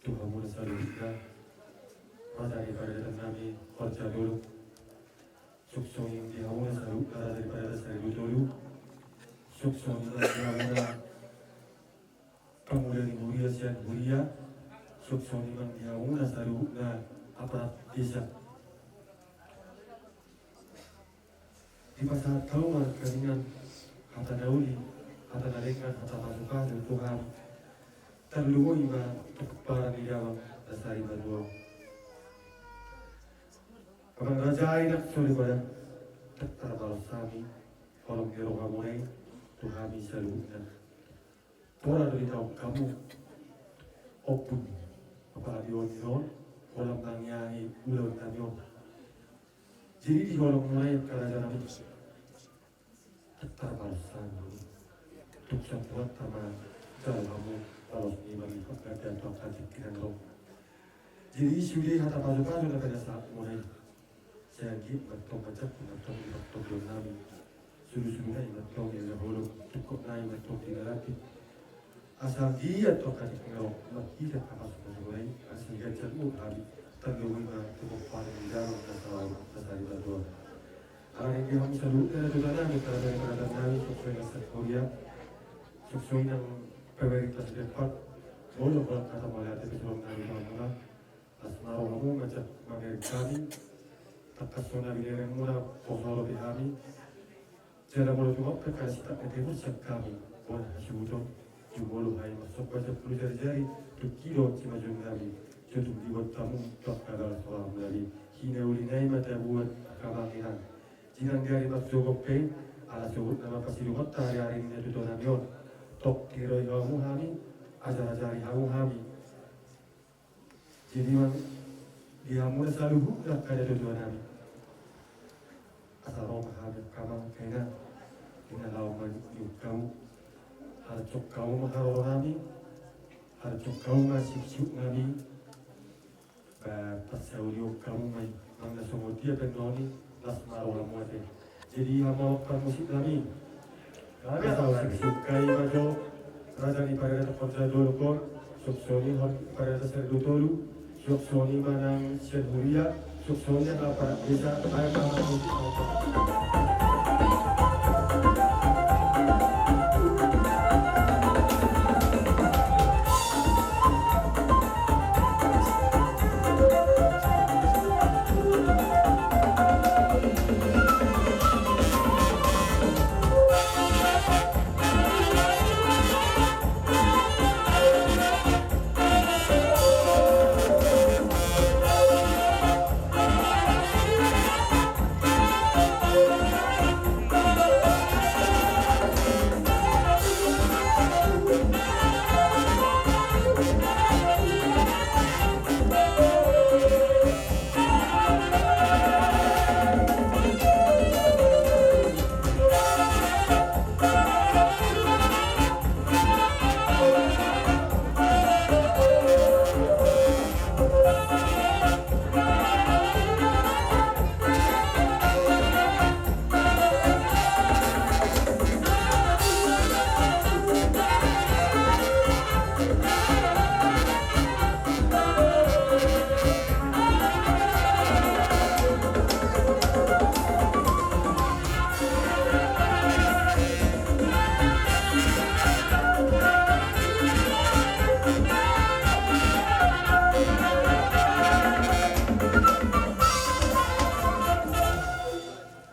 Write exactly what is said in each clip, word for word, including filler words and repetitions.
Hamuna saluhutna raja ni paradaton nami Horjadolo. Suksoni di hamuna saluhutna raja ni paradaton Saribu Tolu. Suksoni ma di hamuna pemuda ni huria sian huria. Suksoni ma di hamuna saluhutna aparat desa. Dipasahat hamu ma hata na uli, hata na denggan, hata pasupasu tu hami. Tarlumobi ma tu pomparan ni damang na sarimatua. Amang raja i nang soripada, ndang tarbalos hami holong ni rohamuna i tu hami saluhutna. Pola do ditaon hamu ombun, apalagi on i on, pola mangiahi ulaon nami on. Jadi di holong muna i angka raja nami, ndang tarbalos hami. Tung sahat tu Tuhanta ma jalo hamu balos ni marlipat ganda tu angka tingki na ro. Jadi sude hata pasupasu na pinasahat muna i. Sai anggiat ma antong manjangkon ma antong di partongkian nami. Sulusulu nai ma antong di na holom, tungkot nai ma antong di na lapit. Asa anggiat antong hata ni roha, marhite hata pasupasu muna i, asa anggiat jalo hami tarlumobi ma tu pomparan ni damang na sa-, na sarimatua. Alani i di hamu saluhutna na tuatua nami, angka raja ni paradaton nami, suksoni nang sian huria, suksoni nang pemerintah setempat, molo holan hata mauliate pe songon nami tu hamuna. Las ma rohamu manjak mamereng hami. Tangkas songon na binereng muna, poso ro pe hami. Jala molo tung adong pe angka sitata na tebur sian hami, bona hasuhuton, jumolo hami marsomba sampulu jarijari, tung i do simajuon nami, jala tung diboan hamu tu angka bagas roha nami. Hinauli nai ma taboan, amang inang. Jinang gari marsogot pe, ala sogot nama pasidungonta ari-ari ni na tuatua nami on. Tong tiroi hamu hami, ajar-ajari hamu hami. Jadi ma di hamuna saluhutna angka na tuatua nami. Asa ro ma hami angka amang, angka inang, di na laho mangihuthon hamu. Harjuhon hamu ma haroro nami, harjuhon hamu ma siuksiuk nami. Ba parsaulion hamu ma i, manang na songon dia pe annon i, las ma rohamu ate. Jadi hamu amang parmusik nami. Asa husiuksiuk hami ma jo raja ni paradaton Horjadolo on, suksoni raja ni paradaton Saribu Tolu, suksoni ma nang sian huria, suksoni nang aparat desa, baen ma amang parmusik.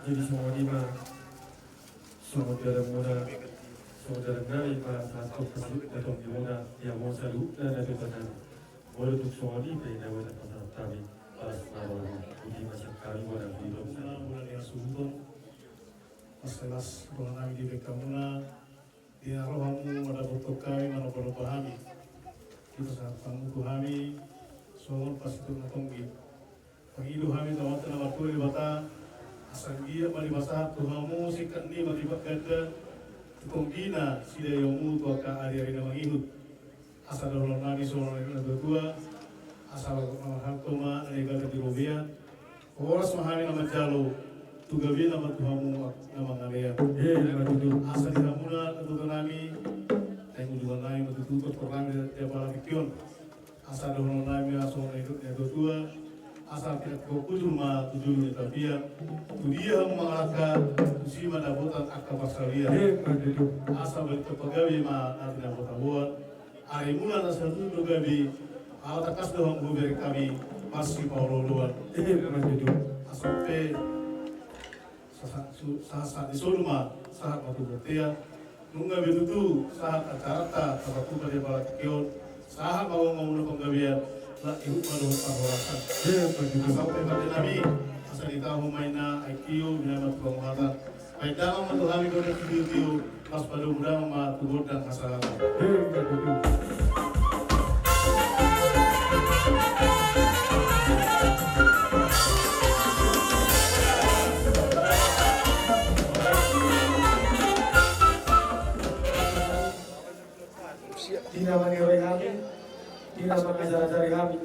Jadi songon i ma, songon dalan muna, songon dalan nami ma, sahat tu pasahat ni tonggi muna, di hamu saluhutna na tuatua nami. Molo tung songon i pe na boi tapasahat hami, las ma rohamu, boti ma sian hami bona hudon. Muna, muna ni hasuhuton, las roha nami di bagasan muna, di na ro hamu mandapothon hami, manombanomba hami. Dipasahat hamu tu hami songon pasahaton na tonggi. Pangido hami tu Amanta na martua Debata, asa anggiat ma dipasahat tu hamu singkat ni marlipat ganda tu tonggina sidaeonmu tu angka ari-ari na mangihut. Asa dohonon nami songon na nidok ni natuatua, asa marhalto ma na niagatan di robean. Horas ma hami na manjalo, tu gabe nama tu hamu na mangalean. Asa di hamuna na tuatua nami, naeng ujungan nami ma tutu tortor nami di apala tingki on. Asa dohonon nami ma songon na nidok ni natuatua, asa pinantikhon hujur ma tu julu ni tapian, tu dia hamu mangalangka, tusi ma dapotan angka parsaulian. Emma tutu. Asa balintang pagabe ma na tinabotaboan, arimuna na saluhutna gabe, ala tangkas do hamu hubereng hami parsipaolooloan. Emma tutu. Asa pe Sahat, su-, sahat, sahat ni solu ma, sahat ma tu bontean. Nunga be tutu sahat acaranta tapatupa di apala tingki on. Sahat ma gomgom na panggabean, laos ihut ma dohot parhorasan. Asa pe pande nami, asa ditahu ma inna aek tio, binahen ma tu panguhatan. Paindangan ma tu hami gondang sitiotio, laos padomu damang ma tu gondang hasahatan. Tina maniroi hami, tina mangajarajari hami.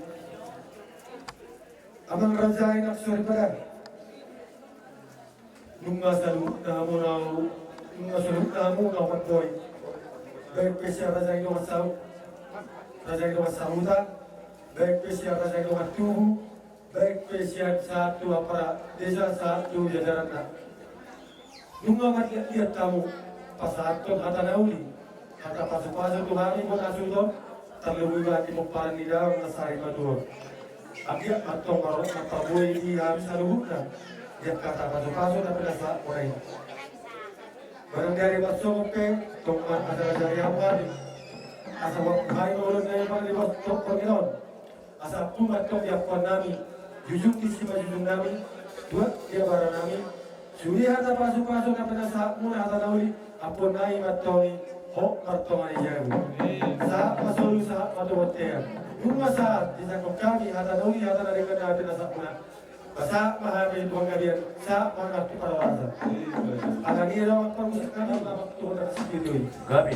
Amang raja i nang soripada. Nunga saluhutna hamu na, nunga saluhutna hamu na opat boi. Baik pe sian raja ni dongan sahu-, raja ni dongan sahuta, baik pe sian raja ni dongan tubu, baik pe sian sahat tu apala desa sahat tu jajaranna. Nunga marliatliat hamu pasahathon hata na uli, hata pasupasu tu hami bona suhut on, tarlumobi ma di pomparan ni daong na sarimatua on. Anggiat ma antong marorot marparbue di hami saluhutna di angka hata pasupasu na pinasahatmuna i. Manang di ari parsongon pe, tong ma asa ajari hamu hami, asa huampu hami ma ulaon nami manang di pos-, tong-, tongtong on. Asa ampu ma antong di ampuan nami, jujung di simanjujung nami, tuat di abara nami, sude hata pasupasu na pinasahatmuna hata na uli, ampuon nami ma antong i, hot martonga ni jabu. Sahat ma solu, sahat ma tu bontean. Nunga sahat disangkop hami hata na uli, hata na denggan na pinasahatmuna. Sahat ma hami tu panggabean, sahat ma hami tu parhorasan. Alani i do amang parmusik nami, amang tuhun na sitio i. Gabe.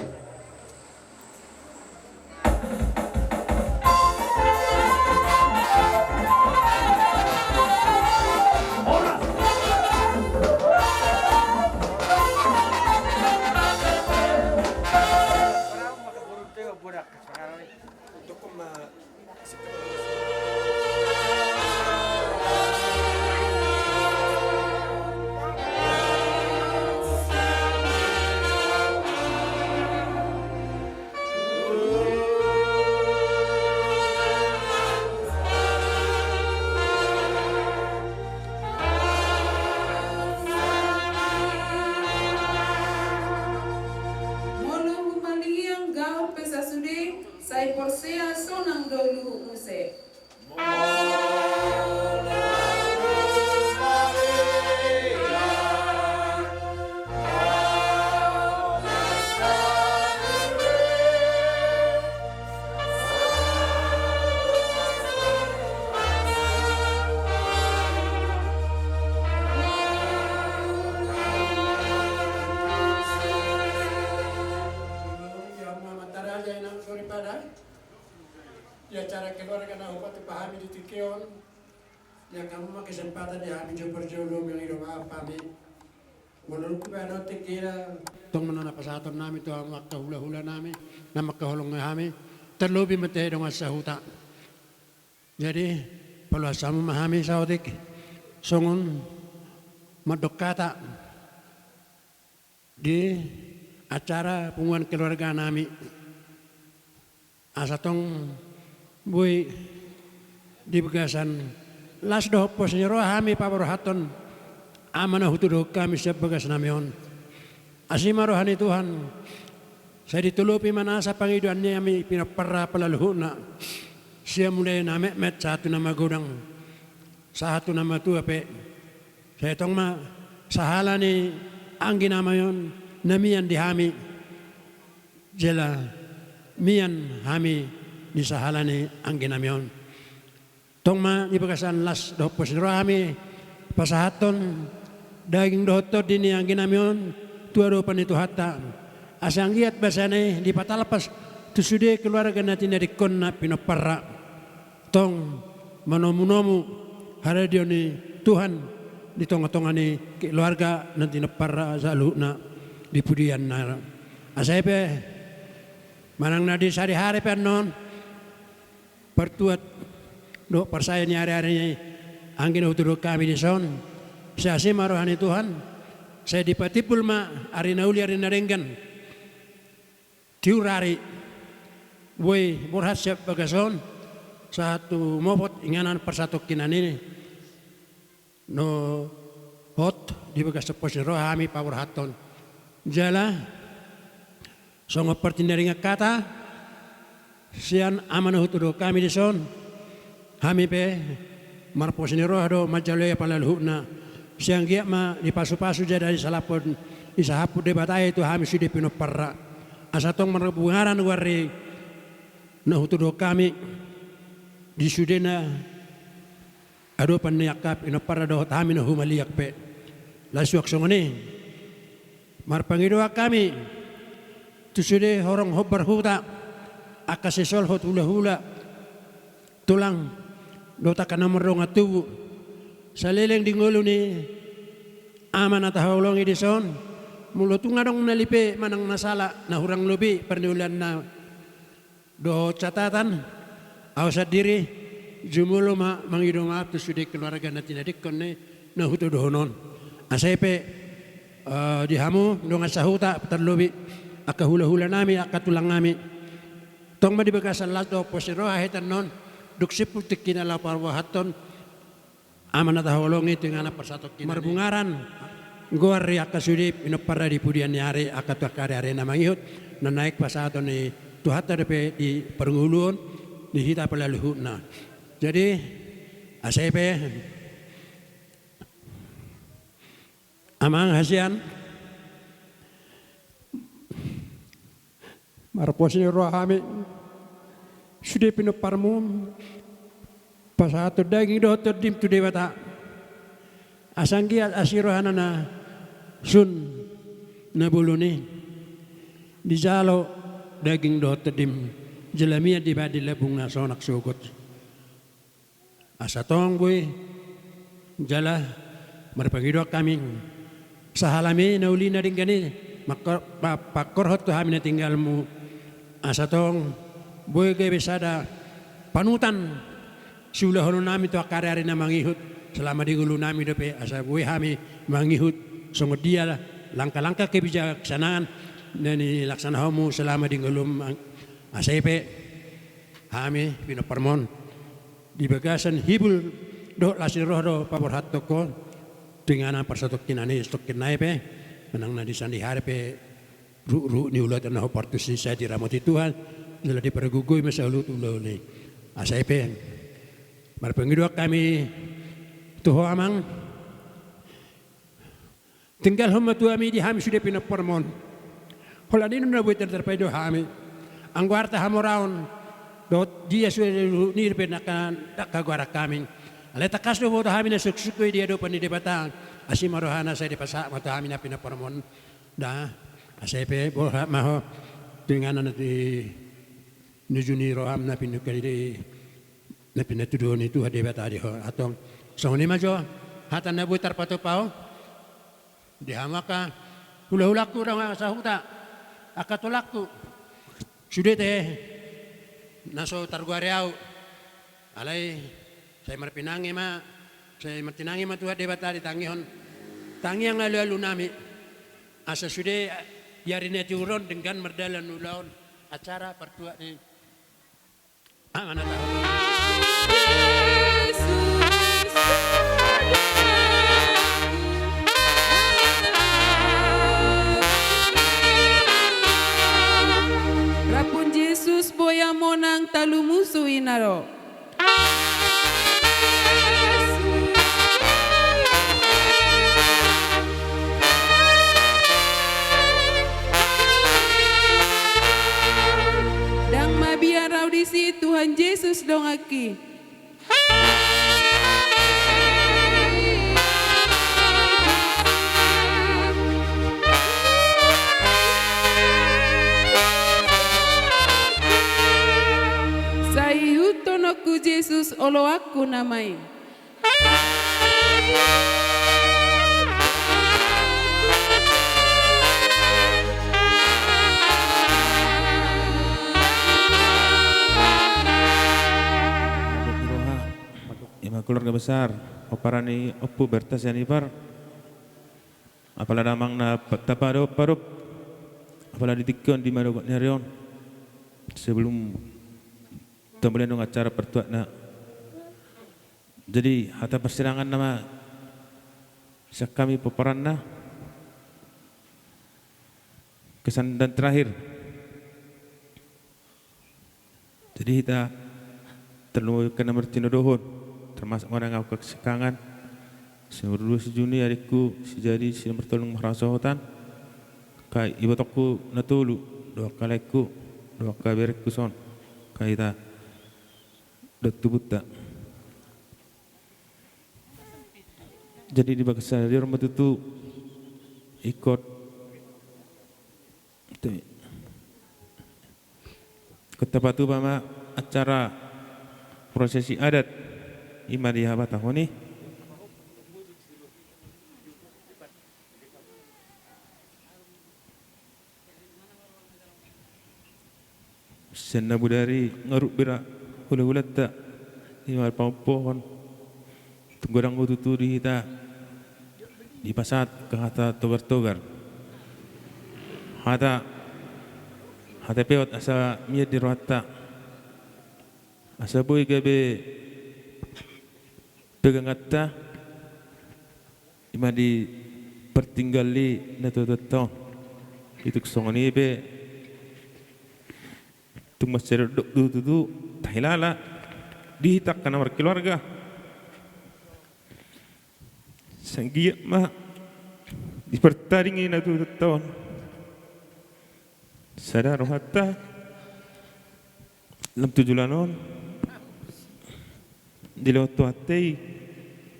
Molo humaliang gaol pe sasude, sai porsea sonang do luhut muse. Di acara keluarga na hupatupa hami di tingki on, jangka hamu ma kesempatan di hami jo parjolo mangido maaf hami. Molo tung pe adong tingkina. Tong ma na pasahaton nami tu hamu angka hulahula nami na mangkaholongi hami, tarlobi ma tu dongan sahuta. Jadi paluas hamu ma hami saotik songon mandok hata di acara punguan keluarga nami. Asa tong boi di bagasan las dohot pos ni roha hami paborhathon ama na hutudohon hami sian bagas nami on. Asi ma roha ni Tuhan, sai ditolopi ma nasa pangidoan nami pinompar apala luhutna, sian mulai na metmet sahat tu na magodang, sahat tu na matua pe. Sai tong ma sahala ni anggi nami on na mian di hami, jala mian hami di sahala ni anggi nami on. Tong ma di bagasan las dohot pos ni roha hami pasahathon daging dohot tondi ni anggi nami on tu adopan ni Tuhanta. Asa anggiat basana i dipatalpas tu sude keluarga na tinadingkonna pinomparna. Tong manomunomu haradeon ni Tuhan di tongatonga ni keluarga na tinadingkonna saluhutna di pudianna. Asa i pe manang na di sadihari pe annon Partuat dohot parsae ni ari-ari anggi na hutuduhon hami dison, sai asi ma roha ni Tuhan, sai dipatimbul ma ari na uli ari na denggan. Tiur ari, boi borhat sian bagas on, sahat tu mopot inganan parsatongkinan i. Na hot di bagas pos ni roha hami paborhathon. Jala songon partindaringan hata sian ama na hutuduhon hami dison, hami pe marpos ni roha do manjalo ia pala luhutna. Sai anggiat ma dipasu-pasu jala disalaphon, disahaphon Debata i tu hami sude pinomparna. Asa tong marbungaran goar ni na hutuduhon hami di sudena adopan ni angka pinomparna dohot hami na humaliang pe. Laos suang songon i, marpangidoan hami tu sude horong hombar huta, angka sisolhot hula-hula, tulang dohot angka na mardongan tubu, saleleng di ngolu ni ama na tahaholongi dison, molo tung adong na lipe manang na sala na hurang lobi parniulaanna dohot catatan, ahu sandiri jumolo ma mangido maaf tu sude keluarga na tinadingkon ni na hutuduhon on. Asa i pe, eh, di hamu dongan sahuta, tarlobi angka hula-hula nami, angka tulang nami, tong ma di bagasan las dohot pos ni roha hita annon, dung simpul tingkina laho paborhathon ama na tahaholongi tu inganan parsatongkinan i. Marbungaran goar ni angka sude pinomparna di pudian ni ari, angka tu angka ari-ari na mangihut, na naeng pasahaton ni Tuhanta dope di parngoluon di hita pala luhutna. Jadi, asa i pe, amang hasian, marpos ni roha hami sude pinomparmu, pasahathon daging dohot tondim tu Debata, asa anggiat asi rohana na sun na bolon i, dijalo daging dohot tondim jala mian dibahen di lambung na sonang sogot. Asa tong boi jala marpangidoan hami, sahalami na uli na denggan i, mangko-, pa-, pangkorhon tu hami na tinggalmu. Asa tong boi gabe sada panutan siulahonon nami tu angka ari-ari na mangihut, selama di ngolu nami dope, asa boi hami mangihut songon dia langkah-langkah kebijaksanaan na nilaksanahonmu selama di ngolum. Asa i pe hami pinomparmon di bagasan hibul dohot las ni roha do paborhathon ho tu inganan parsatongkinan i. Satongkin nai pe manang na di sandihari pe ruhut-ruhut ni ulaonta na hombar tusi, sai diramoti Tuhan jala dipargogoi ma saluhut ulaon i. Asa i pe marpangidoan hami tu ho amang, tinggalhon ma tu hami, di hami sude pinomparmon. Holan i do na boi tarpaido hami. Anggo arta hamoraon dohot dia sude luhut ni i dope na angka goaran hami. Alai tangkas do boto hami na suksuk i di adopan ni Debata. Asi ma rohana, sai dipasahat ma tu hami na pinomparmon. Da, asa i pe borhat ma ho tu inganan na tinuju ni roham na pinungka di na pinatuduhon ni Tuhan Debata di ho. Antong songon i ma jo hata na boi tarpatupa on di hamu angka hulahulangku dongan sahuta, angka tulangku, sude ate na so targoari ahu. Alai sai marpinangi ma, sai martinangi ma Tuhan Debata ditangihon tangiang alualu nami, asa sude di ari na tiur on denggan mardalan ulaon acara partuat ni Anak tahu. Raphon Jesus boya monang talu musu i na ro. Ndang mabiar ahu disi Tuhan Jesus donganki. Sai ihuthononku Jesus oloanku nama i. keluarga besar, pomparan ni Ompu Berta sian Ipar. Apala damang na pa-, tapadopadopa, apala di tingki on di manogot ni ari on. Sebelum tamulai nang acara partuatna. Jadi, hata parsirangan nama sian hami pomparanna. Kesan dan terakhir. Jadi hita tarlumobi angka na martinodohon, termasuk ma nang au angka siangkangan, si nomor dua si Juni adingku, si Jadi, si nomor tolu Marhasohotan, angka ibotongku na tolu, dohot angka laengku, dohot angka berengku son, angka hita dohot tubunta. Jadi di bagasan sadari on ma tutu ingkon, ingkon tapatupa ma acara prosesi adat, i ma di habatahon i. Sian na bodari ngarut bira hulahulanta, i ma pahompuhon. Tung godang do tutu di hita dipasahat angka hata togartogar. Hata, hata peot asa mian di rohanta. Asa boi gabe peganganta, i ma di partinggal ni natuatuanta on. I tung songon i pe, tung mansai dok do tutu, tahilala di hita angka na markeluarga. Sai anggiat ma di partanding ni natuatuanta on. Sada rohanta, lam tu joloan on, dilehon Tuhanta i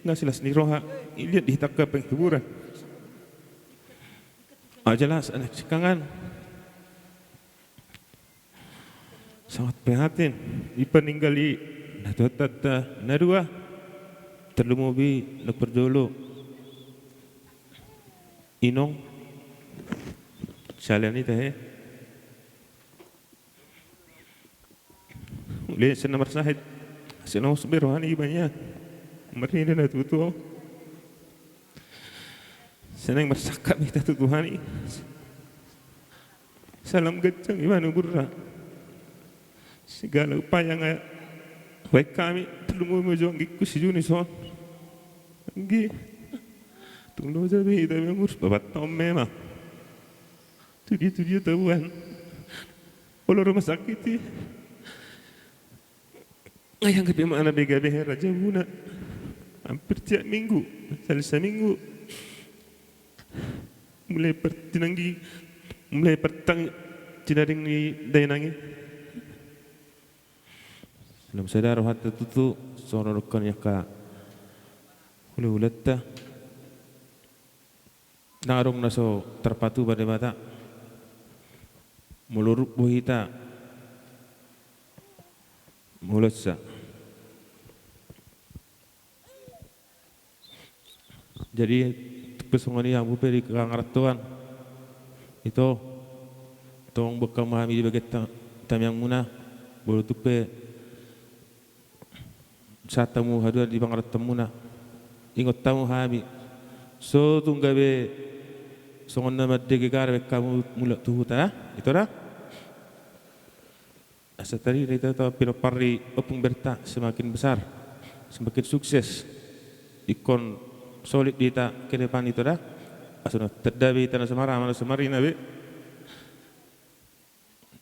na silas ni roha, dilehon di hita angka penghiburan. Au jelas anak siangkangan. Sangat prihatin, di paninggal ni natuatuanta na dua, tarlumobi na parjolo. Inong, salean i tahe. Ule sian na marsahit, asa na mos be roha ni ibana. Marnida na tutu. Sai naeng marsangkap hita tu Tuhan i. Salam ganjang i ma umurna. Segala upaya nga hubaen hami, tarlumobi ma jo anggingku si Juni son. Anggi. Tung loja be hita be umur, bapak taon memang. Tu dia, tu dia tabuan. Olo rumah sakit i. Nga ianggo pe ma na be gabe hera jabuna. Hampir tiap minggu, sahali saminggu. Mulai partinanggi, mulai partang tinading ni dainang i. Lam sada rohanta tutu, songon na didok ni angka hulahulanta. Ndang adong na so tarpatupa Debata. Molo rap do hita, molo sa. Jadi, tung pe songon i hamu pe di pangarantoan. Ito, tong buat hamu hami di bagian ta-, tangiangmuna. Molo tung pe sahat hamu haduan di pangarantoanmuna. Ingot hamu hami. So tung gabe songon na mandegegara baen hamu mulak tu huta, ito da? Asa tadi na hita tu pinompar ni Ompung Berta semakin besar, semakin sukses. Ingkon solid di hita ke depan, ito da? Asa na tanda be hita na so marama, na so marina be.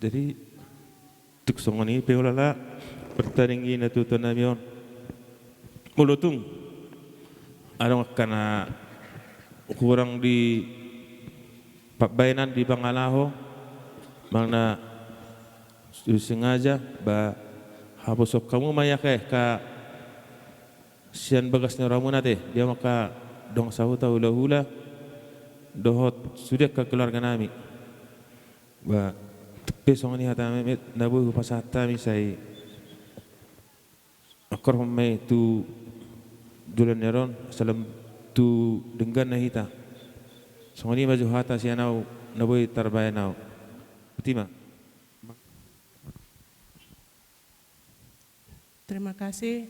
Jadi, tung songon i pe hulala, partanding ni natuatuanami on. Molo tung adong angka na hurang di pambaenan, di pangalaho, manang na so disengaja, ba haposhon hamu ma i angka sian bagas ni rohamuna ate, dia ma angka dongan sahuta, hulahula, dohot sude angka keluarganami. Ba, tung pe songon i hatami, na boi hupasahat hami, sai angkorhon ma i tu joloan ni ari on, asa lam tu dengganna hita. Songon i ma jo hata sian au, na boi tarbaen au. Boti ma. Terima kasih.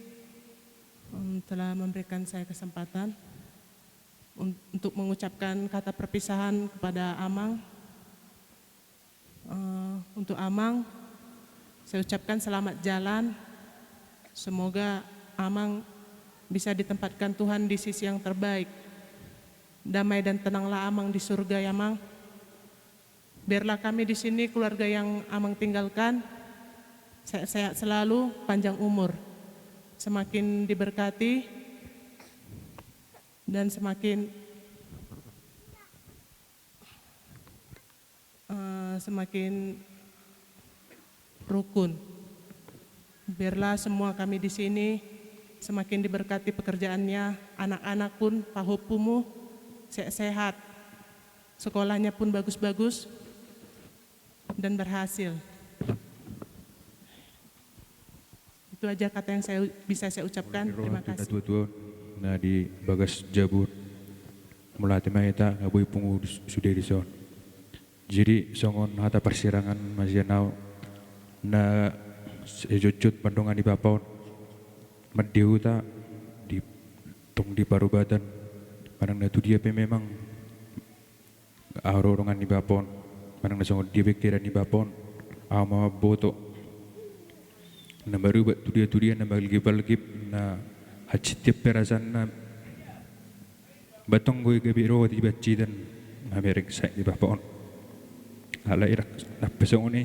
Em, telah memberikan saya kesempatan un- untuk mengucapkan kata perpisahan kepada Amang. Eh, untuk Amang, saya ucapkan selamat jalan. Semoga Amang bisa ditempatkan Tuhan di sisi yang terbaik. Damai dan tenanglah Amang di surga ya, Mang. Biarlah kami di sini, keluarga yang Amang tinggalkan, sehat-sehat selalu, panjang umur. Semakin diberkati dan semakin, eh, semakin rukun. Biarlah semua kami di sini semakin diberkati pekerjaannya, anak-anak pun, pahompumu, sehat-sehat. Sekolahnya pun bagus-bagus dan berhasil. Itu aja kata yang saya u- bisa saya ucapkan. Roha Terima tu kasih. Natuatua na di bagas jabu on. Mauliate ma hita nga boi pungu di s- sude dison. Jadi songon hata parsirangan ma sian au na sejotjot mandongani bapa on. Mandihuta di tong di parubatan. Manang na tu dia pe memang au do dongan ni bapa on, manang na songon dia pe keadaan ni bapa on, au ma mamboto. Na marubat tu dia tu dia, na malgip-algip, na hansit tiap perasaanna. Ba tong boi gabe roha di banci dan mamereng sahit ni bapa on. Alai rak napa songon i.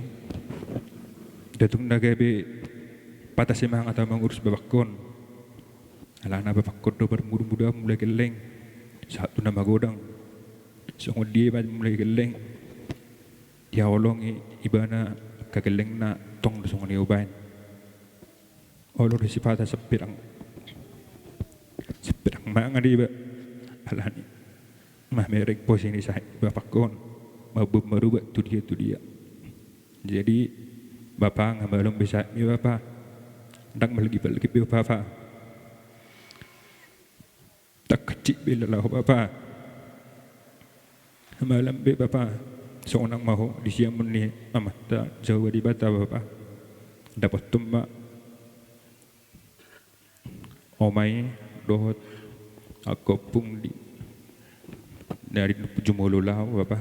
Datung na gabe patah semangat au mangurus bapangkon. Alana bapangkon do parmudu-mudu au mulai gelleng sahat tu na magodang. Songon dia iba mulai gelleng, dihaholongi ibana angka gellengna, tong do songon i ubaen. Olo do sipata sempirang, sempirang mangan iba. Alani mamereng posi ni sahit ni bapangkon, mamboan marubat tu dia tu dia. Jadi bapa, nga malum be sahitmi bapa. Ndang malgip-algip be bapa. Ndang hansit be lalaho bapa. Nga malum be bapa. Sonang ma ho di siamun ni Amanta Jahowa Debata bapa. Dapothon ma oma i dohot angka ompung di na di jumolo laho bapa.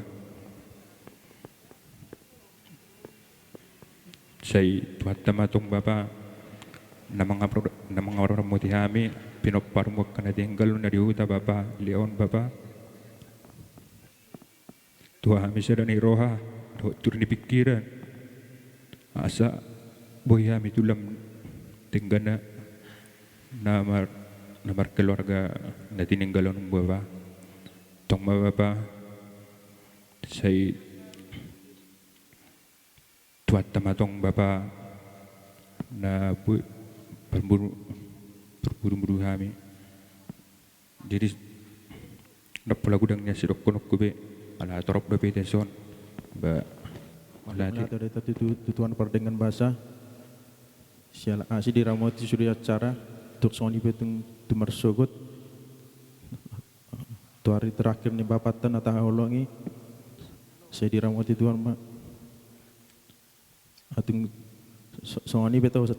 Sai Tuhanta ma tong bapa na mangamor- na mangaramoti hami, pinomparmu angka na tinggal na di huta bapa, leon bapa. Tu hami sada ni roha dohot tur ni pingkiran, asa boi hami tulang denggan na mar- na markeluarga na tininggalonmu bapa. Tong ma bapa, sai Tuhanta ma tong bapa na boi parmudu- parmudu-mudu hami. Jadi ndang pola godang nian sidohononku be, ala torop dope hita dison. Ba, mauliate. Mauliate do hita tu, tu, tu Tuhan pardenggan basa. Siala asi diramoti sude acara, tung songon i pe tung tu marsogot. Tu ari terakhir ni bapanta na tahaholongi. Sai diramoti Tuhan ma. Atung so- songon i pe tong sa-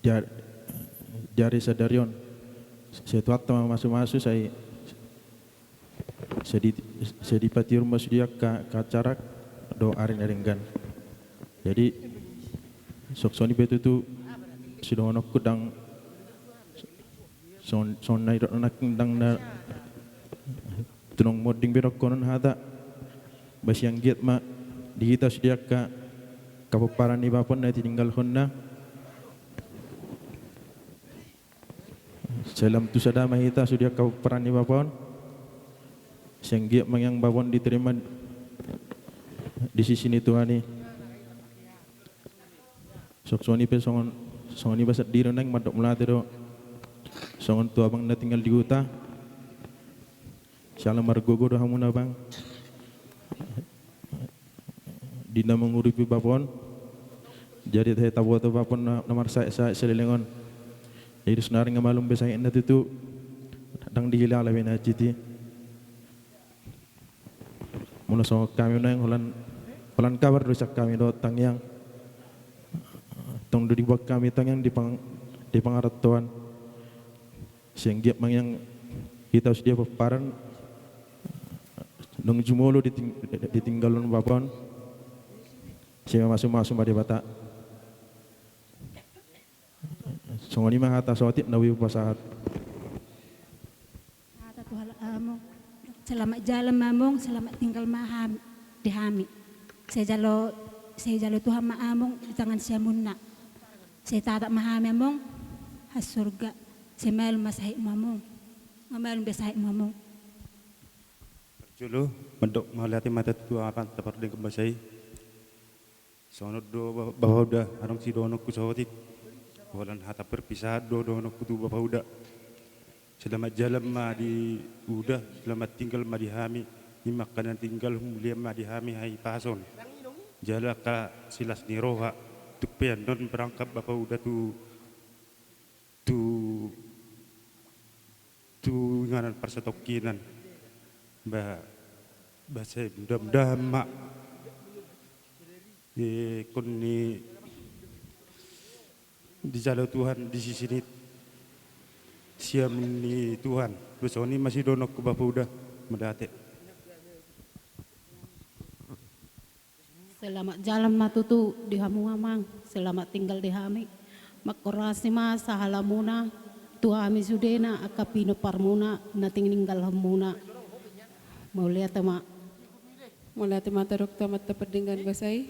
di ar- di ari sadari on. Sai Tuhanta ma mamasu-masu sai sai di- sai dipatiur ma sude angka acara dohot ari na denggan. Jadi songon i pe tutu sidohononku, ndang songon songon na nidok nangkin, ndang na Tunang monding be dohonon hata. Ba sai anggiat ma di hita sude angka pomparan ni bapa on na tininggalhonna. Sai lam tu sada ma hita sude angka pomparan ni bapa on. Sai anggiat ma nian bapa on diterima di sisi ni Tuhan i. Songon i pe songon songon i ba sandiri naeng mandok mauliate do songon tu abang na tinggal di huta. Siala margogo do hamuna bang di na mangurupi bapa on. Jadi tahe taboto bapa on na marsae-sae saleleng on. Jadi sonari nga malum be sahitna tutu. Ndang dihilala be na hansit i. Molo songon hami nuaeng holan holan kabar do sian hami dohot tangiang. Tong do diboan hami tangiang di pang di pangarantoan. Sian giat mangiang hita sude pomparan, dung jumolo diting-, ditinggalhon bapa on, sai mamasu-masu ma Debata. Songon i ma hata saotik na boi hupasahat. Hata tu halak among. Selamat jalan ma among, selamat tinggal ma ham-, di hami. Sai jalo, sai jalo Tuhan ma among di tangan siamunna. Sai tatap ma hami among, ha surga. Sai malum ma sahitmu among. Nga malum be sahitmu among. Parjolo, mandok mauliate ma hita tu Amanta Pardenggan Basa i. Songon on do ba-, bapa uda, adong sidohononku saotik. Holan hata perpisahan do dohononku tu bapa uda. Selamat jalan ma di uda, selamat tinggal ma di hami. I ma angka na tinggal, mulian ma di hami hahipason. Jala angka silas ni roha. Tung pe annon berangkat bapa uda tu, tu tu inganan parsatongkinan. Ba, ba sai mudah-mudahan ma, eh, ingkon ni dijalo Tuhan di sisi ni siamun ni Tuhan. Ba songon i ma sidohononku bapa uda, mauliate. Selamat jalan ma tutu di hamu amang, selamat tinggal di hami. Mangkorasi ma sahalamuna tu hami sudena angka pinomparmuna na tininggalhonmuna. Mauliate ma. Mauliate ma hita tu Amanta Pardenggan Basa i.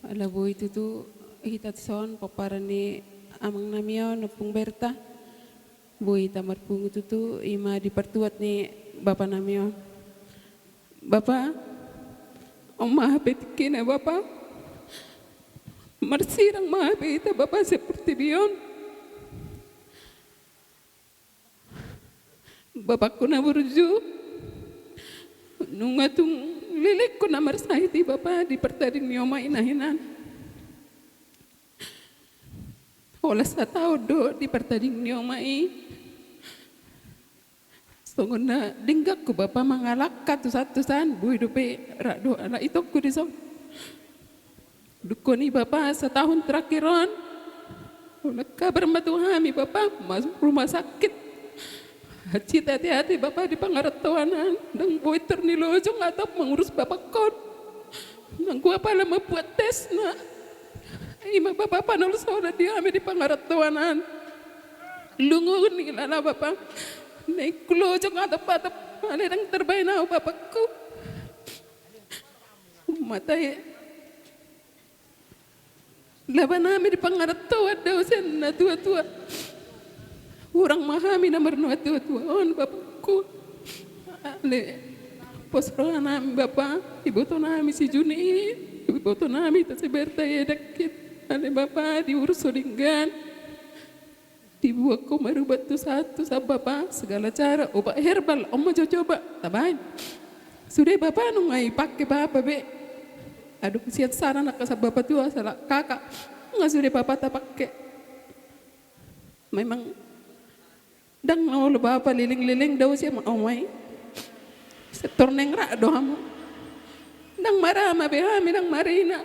Ala boi tutu hita dison pomparan ni amangnami on, Ompung Berta. Boi hita marpungu tutu, i ma di partuat ni bapanami on. Bapa, on ma hape tingkina Bapa. Marsirang ma hape hita Bapa sian portibi on. Bapakku na burju, nunga tung lelengku na marsahit i Bapa di partading ni oma i na hinan. Holan sataon do di partading ni oma i. Songon na dengganku Bapa mangalangka tusan-tusan, boi dope ra do anak itongku dison. Dungkon i Bapa, sataon terakhir on, holan kabar ma tu hami Bapa, masuk rumah sakit. Hansit ate-ate Bapa di pangarantoan an, ndang boi tor nilojong atop mangurus bapakku on. Nanggo apala mambuat tesna. I ma Bapa panolsonan di hami di pangarantoan an. Lungun nilala Bapa. Naeng hulojong atop-atop, alai ndang tarbahen ahu bapakku. Mata e. Labanami di pangarantoan dao sian na tua-tua. Hurang ma hami na marnoa tua-tua on bapakku. Ale, pos rohanami Bapa, ibotonami si Juni i, ibotonami hita si Berta i, dakkin. Ale Bapa, diurus so denggan. Dibuat ho marubat tusan-tusan Bapa, segala cara, obat herbal, on ma jo coba, tabaen. Sude Bapa nunga ipake Bapa be. Adong sian sana na kasar Bapa tua, salah kakak. Nunga sude Bapa tapake. Memang ndang na olo Bapa leleng-leleng dao sian oma i. Setor naeng ra do hamu. Ndang marama be hami, ndang marina.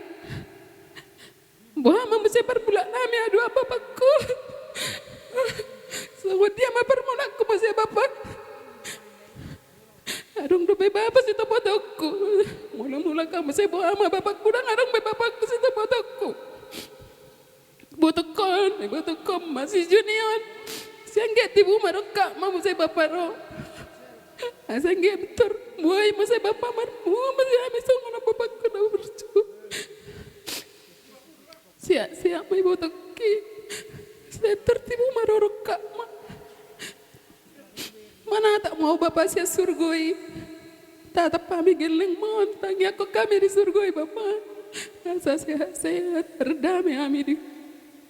Boha ma muse parmulaannami, adong bapakku. Songon dia ma parmulaanku muse Bapa. Adong dope Bapa sitopotongku. Mula-mula ka muse boha ma bapakku, ndang adong be bapakku sitopotongku. Ibotokkon, ibotokkon ma si Juni on. Sai anggiat tibu ma rongkap ma muse Bapa ro. Asa anggiat pintor, boi muse Bapa marmula muse hami songon on bapakku na burju. Sehat-sehat ma ibotongki. Sai pintor tibu ma ro rongkap ma. Manatap ma ho Bapa sian surgo i. Tatap hami gellengmon, tangiangkon hami di surgo i Bapa. Asa sehat-sehat, mardame hami di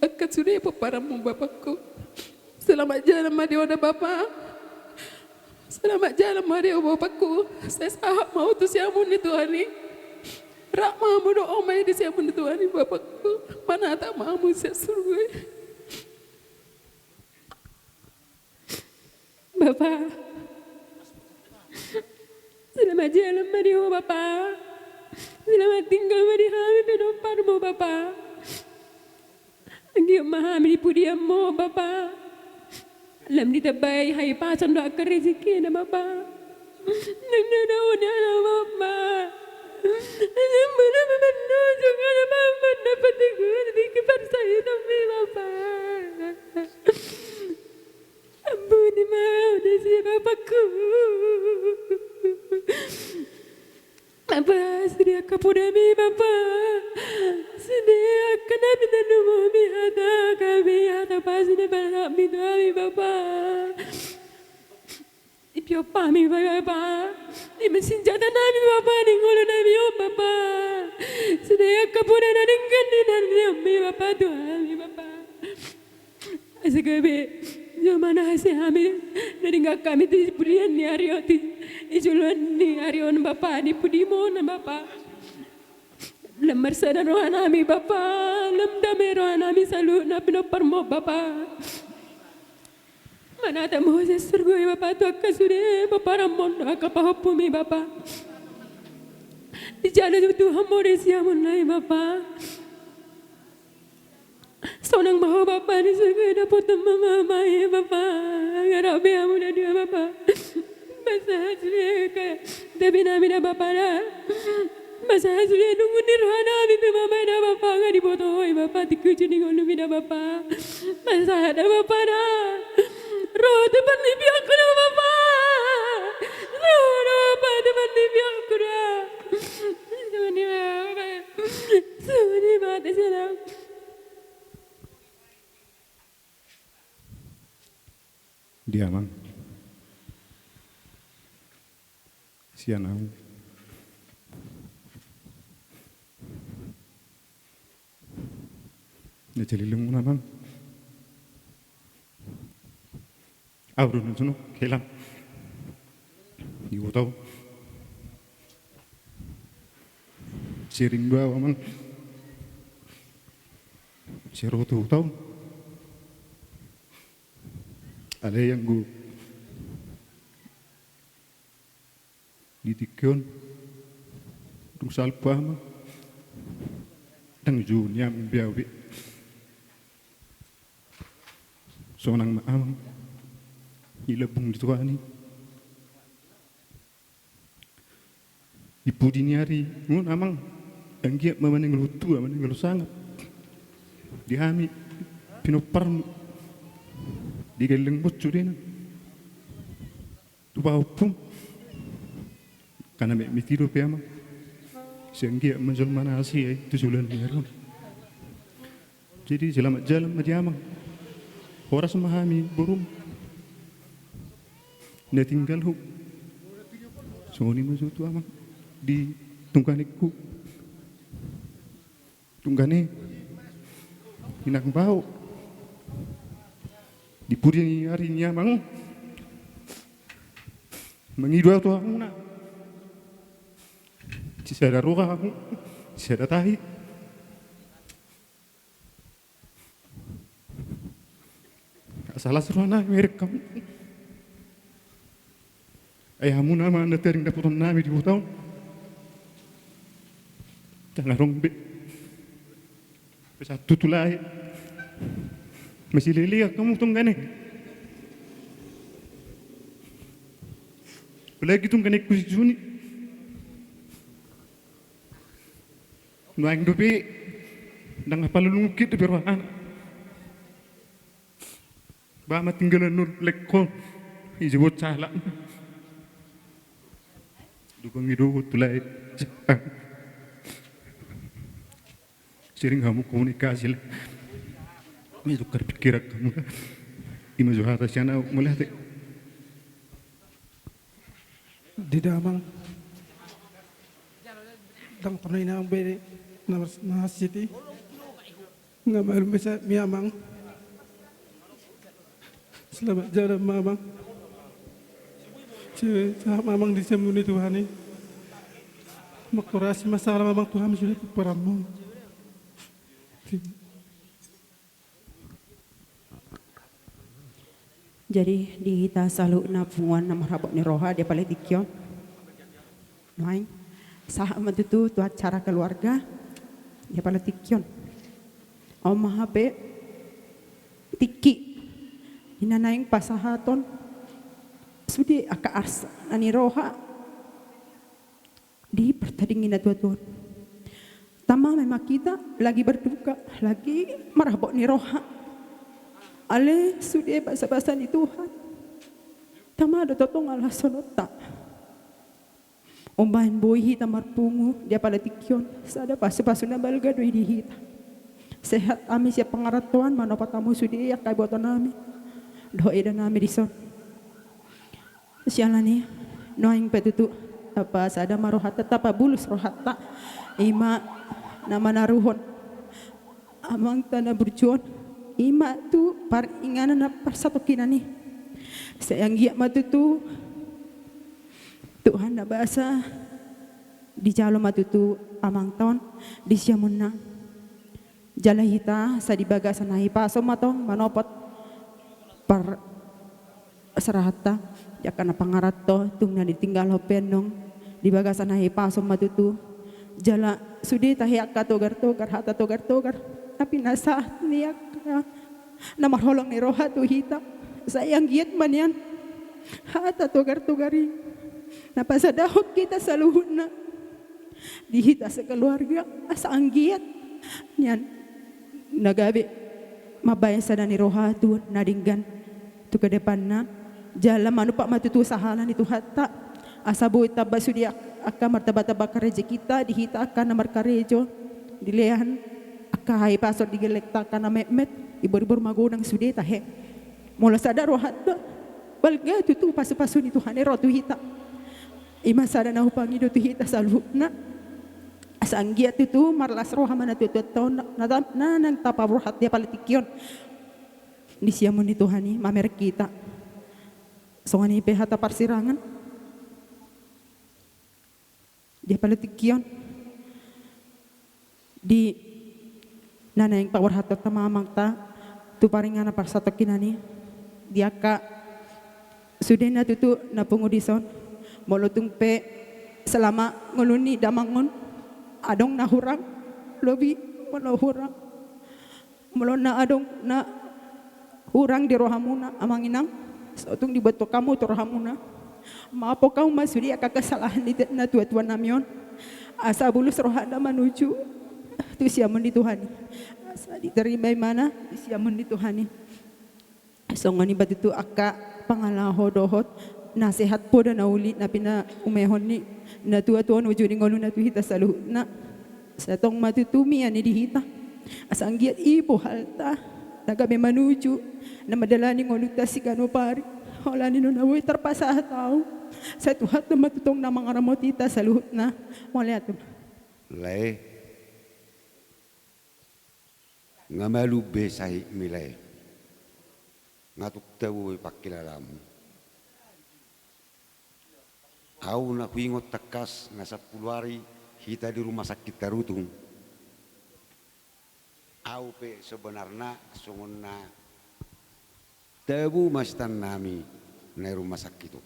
angka sude pomparanmu bapakku. Selamat jalan ma di on da Bapa. Selamat jalan ma di on bapakku. Sai sahat ma ho tu siamun ni Tuhan i. Rap ma hamu dohot oma i di siamun ni Tuhan i bapakku. Manatap ma hamu sian surgo i. Bapa. Selamat jalan ma di ho Bapa. Selamat tinggal ma di hami pinomparmu Bapa. Anggiat ma hami di pudianmu Bapa. Lam ditambai hahipason dohot angka rezekina, Bapa. Nang na daun na, Bapa. Nang mana memandosong ada, Bapa, dapat ikut di keparsahitan mi, Bapa. Ampuni ma au na sian Bapakku. Bapa, sude angka podami, Bapa. Sude angka na pinanumumi hata hami, hata pasupasu na pinasahat mi tu hami, Bapa. Di piop hami, Bapa. Di ma sinjata nami, Bapa, di ngolu nami on, Bapa. Sude angka poda na denggan ni na nilehon mi, Bapa, tu hami, Bapa. Asa gabe jolma na hasea hami, na denggan hami di pudian ni ari on, di, di joloan ni ari on, Bapa, di pudimu on, Bapa. Lam marsada roha nami, Bapa, lam dame roha nami saluhutna pinomparmu, Bapa. Manatap ma Ho sian surgo i, Bapa, tu angka sude pomparanmu on dohot angka pahompumi, Bapa. Dijalo Tuhanmu do siamun nai, Bapa. Sonang ma Ho, Bapa, di surgo i, dapotan ma mama i, Bapa. Nga rap be hamu na dua, Bapa. Masahat sude angka tapi nami da, Bapa, da. Masahat sude nungun ni roha nami tu mama i da, Bapa, nga diboto Ho i, Bapa, tingki ujung ni ngolumi da, Bapa. Masahat da, Bapa, da. Ro tu parnipianku da, Bapa. Ro da, Bapa, tu parnipianku da. Songon i ma, Bapa. Songon i ma, ate sian au. Dia, Amang. Sian au. Na saleleng on, Amang. Au do na songon i, hela. Di huta on. Sering do au, Amang. Sai ro tu huta on. Alai anggo di tingki on, dung salpu, Amang, ndang jou ni Amang be au be. Sonang ma, Amang, di lambung ni Tuhan i. Di pudi ni ari on, Amang, anggiat ma manang olo tua, manang olo sangap di hami pinomparmu, di gellengmu sudena tu pahompum. Angka na metmet i dope, Amang. Sai anggiat ma jolma na hasea i tu joloan ni ari on. Jadi selamat jalan ma di Amang. Horas ma hami borum. Na tinggal ho. Songon i ma jo tu Amang di tungganengku. Tunggane inang bao. Di pudi ni ari ni Amang, mangido au tu hamuna. Sisada roha hamu, sisada tahi. Asa las roha nami mereng hamu. Ai hamuna ma na tading dapotan nami di huta on. Ndang adong be. Pe satu tu lae. Masilelean hamu tunggane. Apalagi tungganengku si Juni. Nuaeng dope ndang apala lungkit dope rohana. Ba matinggalan nol lengkon. Isi buat salah. Dukung i dohot tu lae. Sering hamu komunikasi lah. Ima tukar pikiran hamu lah. Ima jo hata sian au, mauliate. Di damang. Ndang torna inang be na mas-, na siti. Nga malu mesa mi amang. Selamat jalan ma amang. Sahat ma amang di siamun ni Tuhan i. Mangkorasi ma salam amang tu hami sude pomparanmu. Jadi di hita saluhutna punguan na marhabot ni roha di apala tingki on. Nuaeng sahat ma tutu tu acara keluarga di apala tingki on. On ma hape tingki na naeng pasahaton sude angka arsa na ni roha di partadingki na tuatua on. Tama memang hita lagi berduka, lagi marabot ni roha. Alai sude basabasa ni Tuhan, tama do tongtong alahononta. Umbahen boi hita marpungu di apala tingki on, sada pasupasu na balga do i di hita. Sehat hami sian pangarantoan, manopot hamu sude angka ibotonami dohot edanami dison. Siala ni i, nuaeng pe tutu, tapasada ma rohanta, tapabulus rohanta, i ma na manaruhon amangta na burju on, i ma tu paringanan na parsatongkinan i. Sai anggiat ma tutu Tuhan na basa dijalo ma tutu amangta on di siamunna. Jala hita asa di bagasan hahipason ma tong manopot parserahan ta di angka na pangaranto, tung na ditinggalhon pe annon, di bagasan hahipason ma tutu. Jala sude tahe angka togar-togar, hata togar-togar na pinasahat ni angka na marholong ni roha tu hita. Sai anggiat ma nian hata togar-togar i na pasadahon hita saluhutna di hita sekeluarga, asa anggiat nian na gabe mambahen sada ni roha tu na denggan tu kedepanna. Jala manumpak ma tutu sahala ni Tuhanta, asa boi tamba sude angka martambatamba angka rejekinta di hita angka na markarejo, dilean angka hahipason di gellengta angka na metmet, ibur-ibur magodang sude tahe. Molo sada rohanta, balga tutu pasupasu ni Tuhan i ro tu hita. I ma sada na hupangido tu hita saluhutna, asa anggiat tutu marlas roha ma na tuatua on, na, na, na naeng tapaborhat di apala tingki on di siamun ni Tuhan i mamereng hita. Songon i pe hata parsirangan di apala tingki on, di na naeng paborhathon hita ma amangta tu paringanan parsatongkinan i, di angka sude na tutu na pungu dison. Molo tung pe selama ngolu ni damang on adong na hurang, lobi molo hurang, molo na adong na hurang di rohamuna, amang inang, so tung diboto hamu tu rohamuna, maafhon hamu ma sude angka kesalahan ni na tuatua nami on, asa bulus rohana manuju tu siamun ni Tuhan i, asa diterima ibana di siamun ni Tuhan i. Songon i ma tutu angka pangalaho dohot nasehat poda na uli na pinaumehon ni na tuatua on uju ni ngoluna tu hita saluhutna. Sai tong ma tutu mian i di hita, asa anggiat i bohalta na gabe manuju na mandalani ngolunta siganup ari. Holan i do na boi tarpasahat ahu, sai Tuhanta ma tutu na mangaramoti hita saluhutna. Mauliate. Lae, nga malum be sahitmi lae, nga tung tabo be pangkilalaanmu. Ahu na huingot tangkas na sampulu ari hita di rumah sakit tarutung. Ahu pe sebenarna songon na tabo ma sitan nami na i rumah sakit on.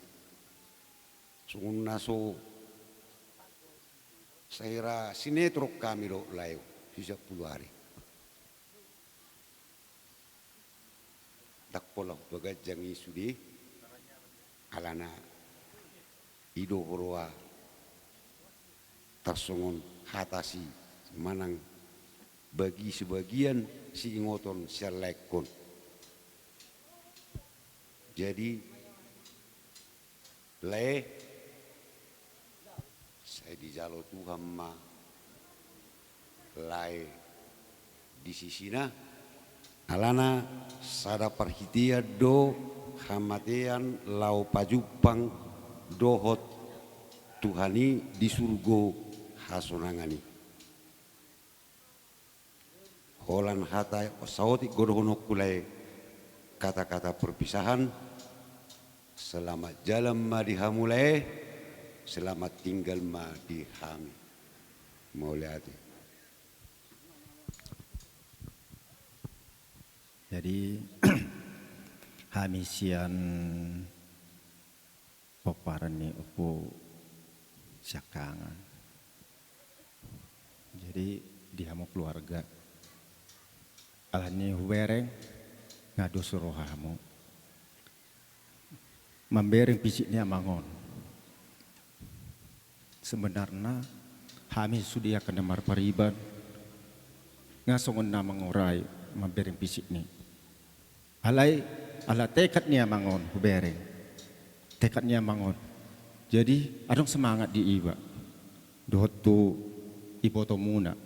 Songon na so sahira sinetron hami do lae, si sampulu ari. Ndang pola hupaganjang i sude, alana i do huroa tarsongon hata si manang bagi sebagian siingoton sian laengkon. Jadi, lae, sai dijalo Tuhan ma lae di sisina, alana sada parhitean do hamatean laho pajumpang dohot Tuhan i di surgo hasonangan i. Holan hata saotik do dohononku lae, kata-kata perpisahan. Selamat jalan ma di hamu lae, selamat tinggal ma di hami. Mauliate. Jadi, hami sian pomparan ni Ompu Siangkangan. Jadi, di hamu keluarga, alani hubereng, nga dos rohamu. Mambereng pisik ni amang on. Sebenarna hami sude angka na marpariban nga songon na mangurai mambereng pisik ni. Alai ala tekad ni amang on hubereng. Tekad ni amang on. Jadi adong semangat di iba. Dohot tu ibotomuna.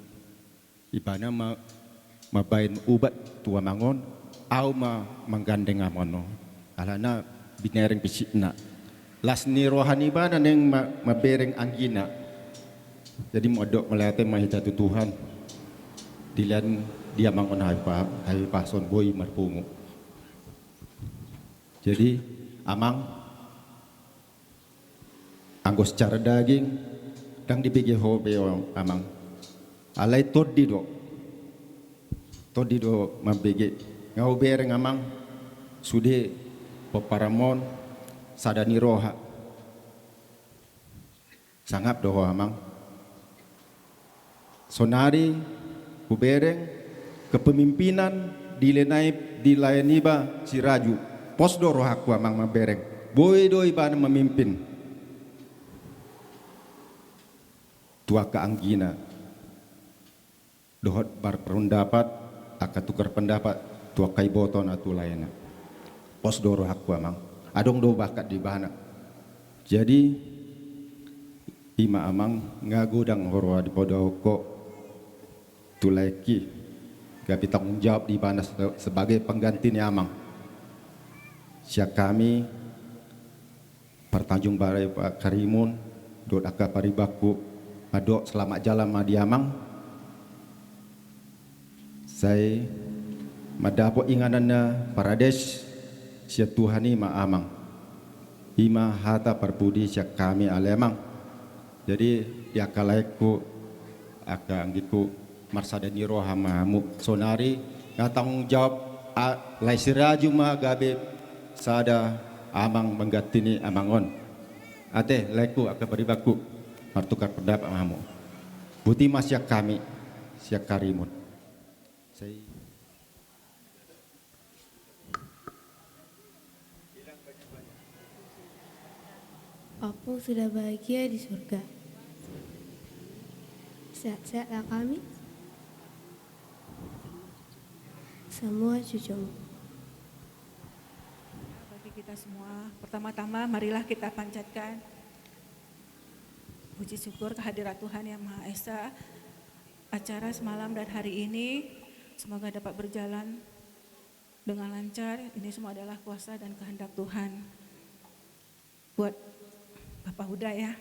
Ibana ma, mambaen ubat tu amang on, au ma manggandeng amang on. Alana binereng pisikna. Las ni roha ni ibana naeng ma, mambereng anggina. Jadi mandok mauliate ma hita tu Tuhan. Dilehon di amang on hahipa, hahipason boi marpungu. Jadi amang, anggo secara daging ndang dibege ho be amang. Alai tondi do. Tondi do mambege. Nga hubereng amang, sude pomparanmon sada ni roha. Sangap do ho amang. Sonari hubereng kepemimpinan dilaeni, dilaeni iba si Raju. Pos do rohangku amang mambereng. Boi do ibana memimpin. Tu angka anggina. Dohot marpendapat, angka tukar pendapat, tu angka iboto na tu laena. Pos do rohangku amang. Adong do bakat di ibana. Jadi ima amang, nga godang ho roha dipodahon ho tu laengki, gabe tanggung jawab di ibana se-, sebagai pengganti ni amang. Sian hami partanjung balai Pak Karimun dohot angka paribanku, mandok selamat jalan ma di amang. Sai mandapot inganan na parades sian Tuhan i ma amang. Ima hata parpudi sian hami ale amang. Jadi di angka laengku, angka anggingku, marsada ni roha ma hamu. Sonari nga tanggung jawab a-, lae si Raju ma gabe sada amang mengganti ni amang on. Ate laengku, angka paribanku, martukar pendapat ma hamu. Boti ma sian hami, sian Karimun. Sai. Ompung sudah bahagia di surga. Sehat-sehatlah kami. Semua cucumu. Bagi kita semua, pertama-tama marilah kita panjatkan puji syukur kehadirat Tuhan Yang Maha Esa. Acara semalam dan hari ini semoga dapat berjalan dengan lancar. Ini semua adalah kuasa dan kehendak Tuhan. Buat Bapak Uda ya.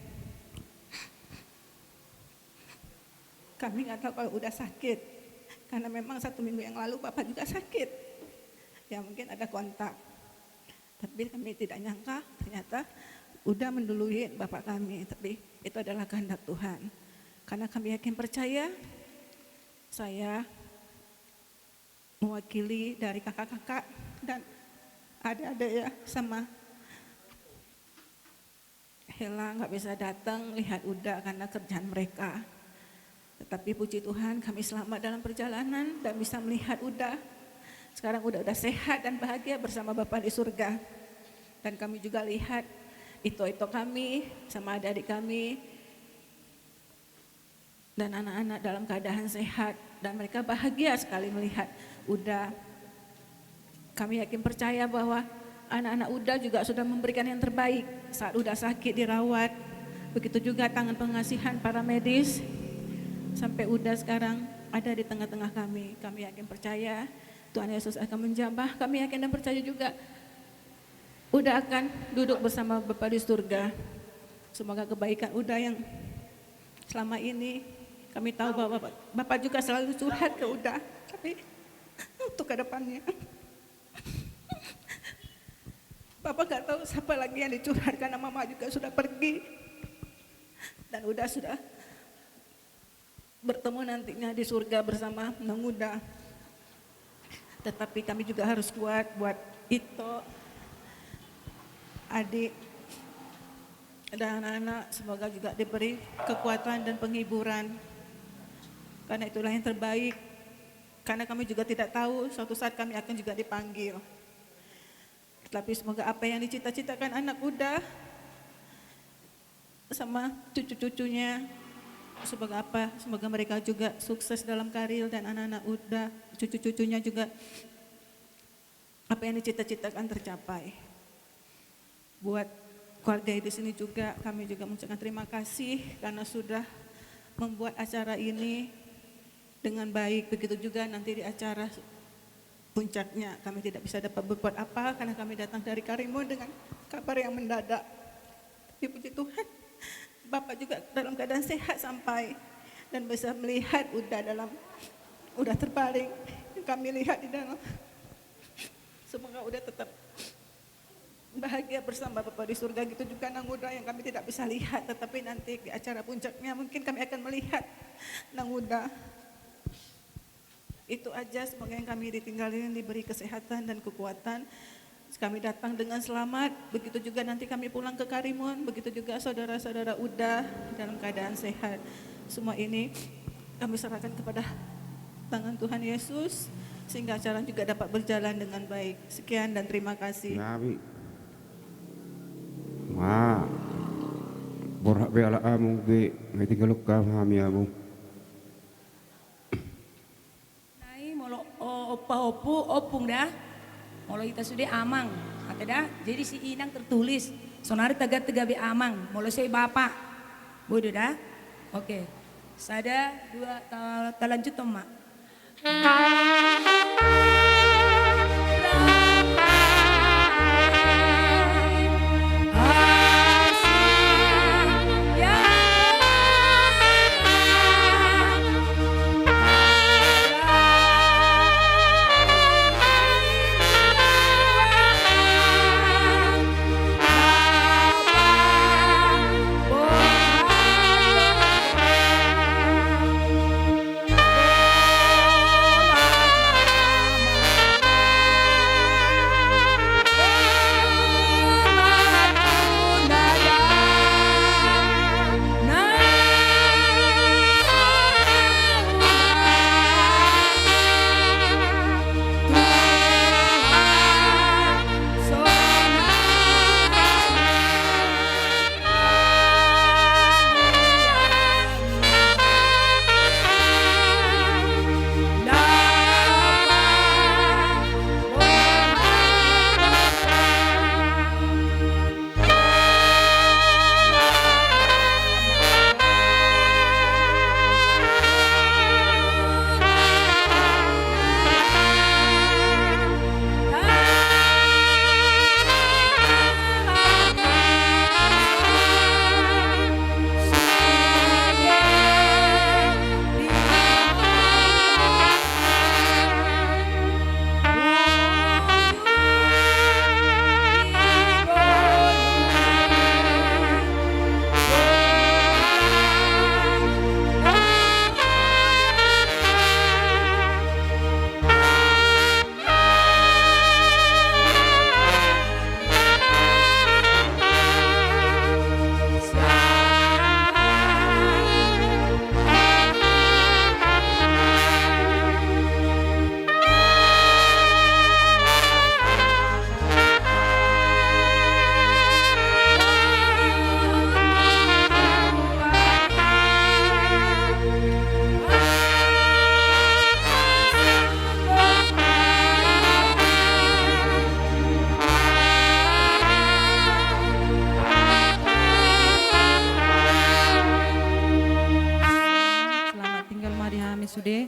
Kami nggak tahu kalau Uda sakit. Karena memang satu minggu yang lalu Bapak juga sakit. Ya mungkin ada kontak. Tapi kami tidak nyangka ternyata Uda mendului Bapak kami. Tapi itu adalah kehendak Tuhan. Karena kami yakin percaya, saya mewakili dari kakak-kakak dan adik-adik ya, sama Hela nggak bisa datang lihat Uda karena kerjaan mereka. Tetapi puji Tuhan, kami selamat dalam perjalanan dan bisa melihat Uda. Sekarang Uda udah sehat dan bahagia bersama Bapa di surga. Dan kami juga lihat ito-ito kami sama adik-adik kami dan anak-anak dalam keadaan sehat, dan mereka bahagia sekali melihat Uda. Kami yakin percaya bahwa anak-anak Uda juga sudah memberikan yang terbaik saat Uda sakit dirawat. Begitu juga tangan pengasihan para medis sampai Uda sekarang ada di tengah-tengah kami. Kami yakin percaya Tuhan Yesus akan menjamah. Kami yakin dan percaya juga Uda akan duduk bersama Bapa di surga. Semoga kebaikan Uda yang selama ini kami tahu bahwa Bapak, Bapak juga selalu curhat ke Uda. Tapi untuk ke depannya, Bapak nggak tahu siapa lagi yang dicurhat karena Mama juga sudah pergi. Dan Uda sudah bertemu nantinya di surga bersama Nang Uda. Tetapi kami juga harus kuat buat Ito, adik, dan anak-anak. Semoga juga diberi kekuatan dan penghiburan. Karena itulah yang terbaik. Karena kami juga tidak tahu suatu saat kami akan juga dipanggil. Tapi semoga apa yang dicita-citakan anak Uda sama cucu-cucunya, semoga apa, semoga mereka juga sukses dalam karir dan anak-anak Uda, cucu-cucunya juga apa yang dicita-citakan tercapai. Buat keluarga di sini juga, kami juga mengucapkan terima kasih karena sudah membuat acara ini dengan baik. Begitu juga nanti di acara puncaknya, kami tidak bisa dapat berbuat apa karena kami datang dari Karimun dengan kabar yang mendadak. Tapi puji Tuhan, Bapak juga dalam keadaan sehat sampai dan bisa melihat Uda dalam, Uda terbaring. Kami lihat di dalam. Semoga Uda tetap bahagia bersama Bapa di surga. Gitu juga Nang Uda yang kami tidak bisa lihat, tetapi nanti di acara puncaknya mungkin kami akan melihat Nang Uda. Itu aja, semoga yang kami ditinggalin diberi kesehatan dan kekuatan. Kami datang dengan selamat, begitu juga nanti kami pulang ke Karimun, begitu juga saudara-saudara Uda dalam keadaan sehat. Semua ini kami serahkan kepada tangan Tuhan Yesus, sehingga acara juga dapat berjalan dengan baik. Sekian dan terima kasih. Nami. Ma. Borhat be ala amang be, nga tinggal hami amang. Nai molo, o, ompu, ompung da. Molo hita sude amang, ate da. Jadi si inang tertulis. Sonari taganti gabe amang. Molo sai bapa. Boi do da. Oke. Sada, dua, ta-, talanjuthon ma. Selamat tinggal ma di hami sude.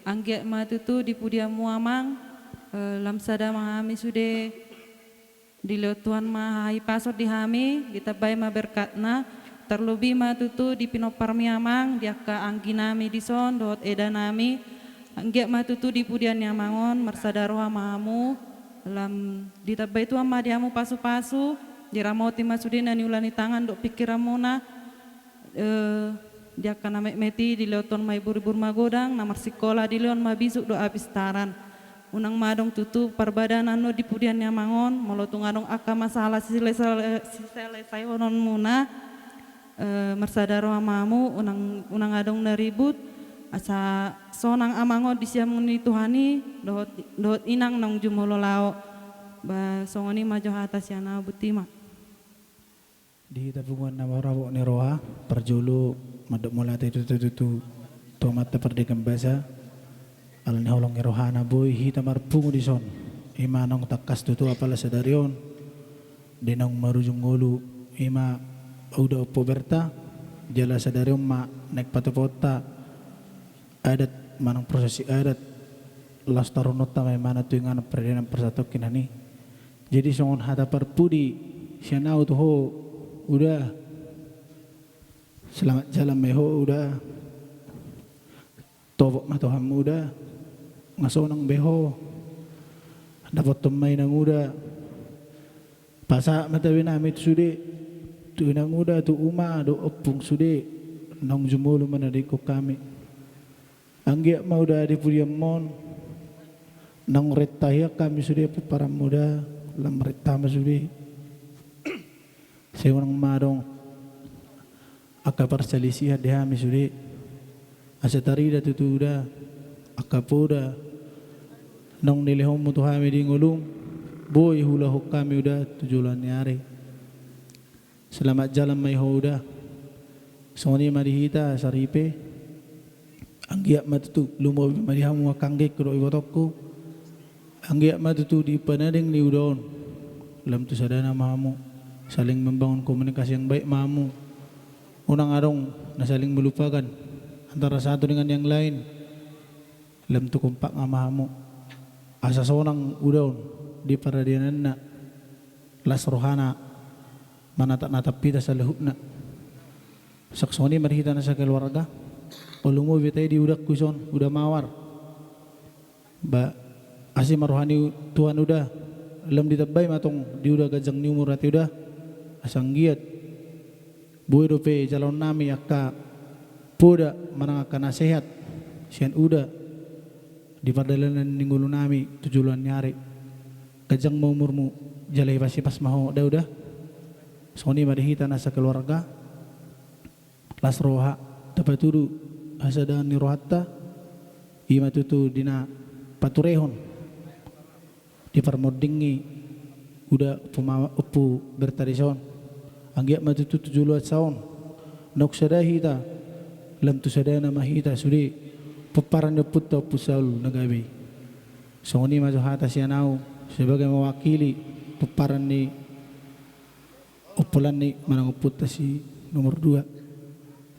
Anggiat ma tutu di pudianmu amang, eh, lam sada ma hami sude. Dilehon Tuhan ma hahipason di hami, ditambai ma berkatna, tarlobi ma tutu di pinomparmi amang, di angka angginami dison, dohot edanami, anggiat ma tutu di pudian ni amang on, marsada roha ma hamu, lam ditambai Tuhan ma di hamu pasupasu, diramoti ma sude na niula ni tangan dohot pingkiranmuna, eh, di angka na metmet i dilehon ma ibur-ibur magodang, na marsikola dilehon ma bisuk dohot hapistaran. Unang ma adong tutu parbadaan annon di pudian ni amang on, molo tung adong angka masalah sisele-, siselesaihononmuna, eh, marsada roha ma hamu, unang, unang adong na ribut, asa sonang amang on di siamun ni Tuhan i, dohot, dohot inang naung jumolo laho. Ba songon i ma jo hata sian au, botima. Di hita punguan na marhabot ni roha, parjolo mandok mauliate tu, tu, tu, tu, tu Amanta Pardenggan Basa, ala ni holong ni rohana boi hita marpungu dison. I ma naung tangkas tutu apala sadari on, di naung marujung ngolu, i ma uda ompu berta, jala sadari on ma naeng patupaonta adat manang prosesi adat, laos tarunonta ma imana tu inganan pardanan parsatongkin an i. Jadi songon hata parpudi sian au tu ho, uda, selamat jalan ma i ho, uda. Topot ma tu hamu, uda, nga sonang be ho. Dapothon ma i, nang uda, pasahat ma tabe nami tu sude, tu inang uda, tu uma dohot ompung sude, naung jumolo manadingkon hami. Anggiat ma, uda, di pudianmon naung renta hian hami sude pomparanmu, uda, lam renta ma sude. Sai unang ma adong angka parsalisihan di hami sude. Asa tarida tutu, uda, angka poda naung nilehonmu tu hami di ngolum, boi huulahon hami, uda, tu joloan ni ari. Selamat jalan ma i ho, uda. Songon i ma di hita saripe. Anggiat ma tutu lumobi ma di hamu angka anggingku dohot ibotongku. Anggiat ma tutu di pananding ni uda on, lam tu sadana ma hamu. Saling membangun komunikasi yang baik ma hamu. Unang adong na saling melupakan antara satu dengan yang lain. Lam tu kompakna ma hamu. Asa sonang uda on di pardadananna, las rohana manatap-natap hita saluhutna. Songon i ma di hita na sakeluarga. Olo, lumobi ma i di udangku dison, uda Mawar. Ba asi ma roha ni Tuhan, uda, lam ditambai ma tong di uda ganjang ni umur ate, uda. Asa anggiat boi dope jaloonnami angka poda manang angka nasehat sian uda di pardalanan ni ngolunami tu joloan ni ari. Ganjang ma umurmu, jala hipas-hipas ma ho da, uda. Songon i ma di hita na sakeluarga. Las roha, tapatudu hasadaan ni rohanta, i ma tutu di na paturehon di parmonding ni uda Ompu Berta dison. Anggiat ma tutu tu joloan sa on naung sada hita, lam tu sadana ma hita sude pomparan ni ompunta Ompu Saul na gabe i. Songon i ma jo hata sian ahu sebagai mewakili pomparan ni ompulanna i manang ompunta si nomor dua.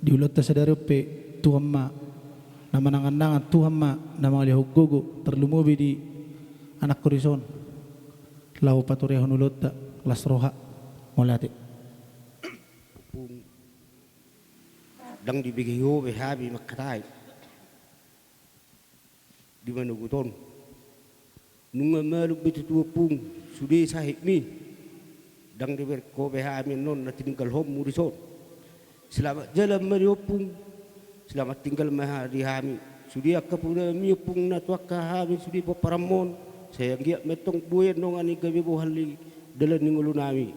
Di ulaonta sadari on pe, Tuhan ma na manangan-nangan, Tuhan ma na mangalehon gogo, tarlumobi di anakku dison. Laho paturehon ulaonta, las roha. Mauliate. Ndang dibege ho be hami mangkatai di manogot on. Nunga malum be tutu, Ompung, sude sahitmi. Ndang dibereng ho be hami annon na tininggalhonmu dison. Selamat jalan ma di ho, Ompung. Selamat tinggal ma di hami sude angka podami, Ompung, na tu angka hami sude pomparanmon. Sai anggiat ma tong boi annon i gabe bohal ni dalan ni ngolunami.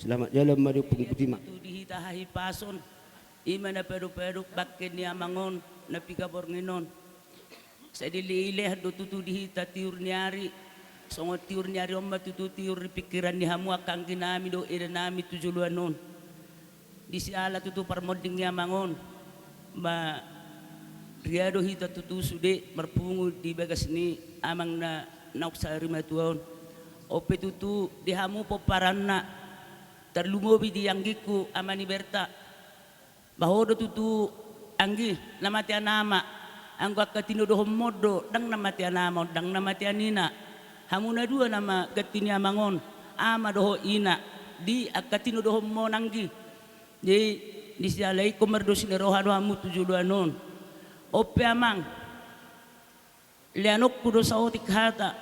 Selamat jalan ma di ho, Ompung. Botima. Tutu di hita hahipason. I ma na padopadop bangke ni amang on na piga borngin on. Sai dilehon-lehon do tutu di hita tiur ni ari. Songon tiur ni ari on ma tutu tiur di pingkiran ni hamu angka angginami dohot edanami tu joloan on. Di siala tutu parmonding ni amang on, ma ria do hita tutu sude marpungu di bagas ni amang na naung sarimatua on. On pe tutu di hamu pomparanna, tarlumobi di anggingku, ama ni Berta. Ba ho do tutu, anggi, na matean ama. Anggo angka tinodohonmon do, ndang na matean ama on, ndang na matean ina. Hamu na dua nama ganti ni amang on, ama dohot ina, di angka tinodohonmon, anggi. Jadi di siala i ingkon mardos ni roha do hamu tu joloan on. On pe, amang, lehononku do saotik hata.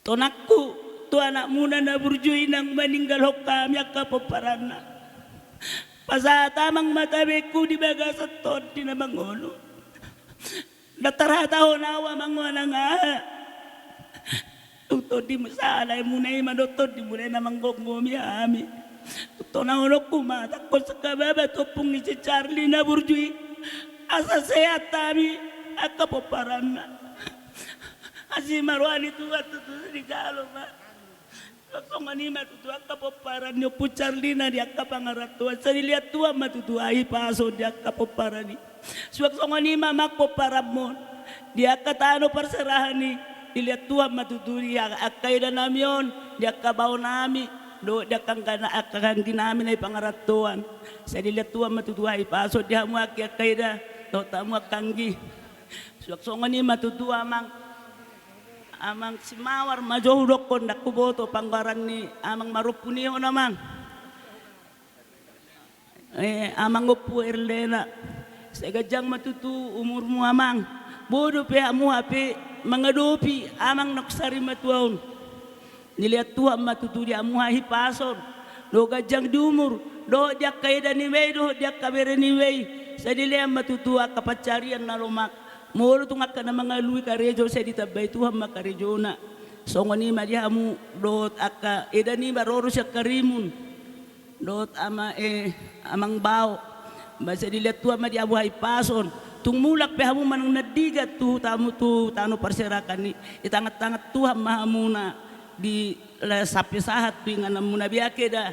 Tonangku, tu anakmuna na burju i naung maninggalhon hami angka pomparanna. Pasahat amang ma tabengku di bagasan tondi na mangolu. Ndang tarhatahon ahu, amang, manang aha. Tung tondimuna i ma do tondimuna i na manggomgomi hami. Tung tonahononku ma hatangkon sangkababa tu ompung ni si Charlie na burju i, asa sehat hami angka pomparanna. Asi ma roha ni Tuhan tutu, dijalo ma. Songon i ma tutu angka pomparan ni Ompu Carlina di angka pangarantoan, sai dilehon Tuhan ma tutu hahipason di angka pomparan i. Suang songon i ma amang pomparanmon di angka tano parserahan i, dilehon Tuhan ma tutu di angka eda nami on, di angka bao nami, dohot di angka anggi nami na di pangarantoan. Sai dilehon Tuhan ma tutu hahipason di hamu angka eda dohot hamu angka anggi. Suang songon i ma tutu amang, amang Simawar ma jo hudokkon, ndang huboto panggoaran ni amang marompu ni on amang. Eh, amang Ompu Erlena, sai ganjang ma tutu umurmu amang. Boi dope hamu hape mangadopi amang naung sari matua on. Dilehon Tuhan ma tutu di hamu hahipason dohot ganjang di umur, dohot di angka eda niba i dohot di angka bere niba i. Sai dilehon ma tutu angka pansarian na lomak. Molo tung angka na mangalului karejo sai ditambai Tuhan ma karejona. Songon i ma di hamu dohot angka eda niba ro do sian harimun. Dohot ama, eh, amang bao. Ba sai dilehon Tuhan ma di hamu hahipason. Tung mulak pe hamu manang na digan tu hutamu tu tano parserahan i, ditangan-tangan Tuhan ma hamuna, di la sampe sahat tu ingananmuna be angka eda.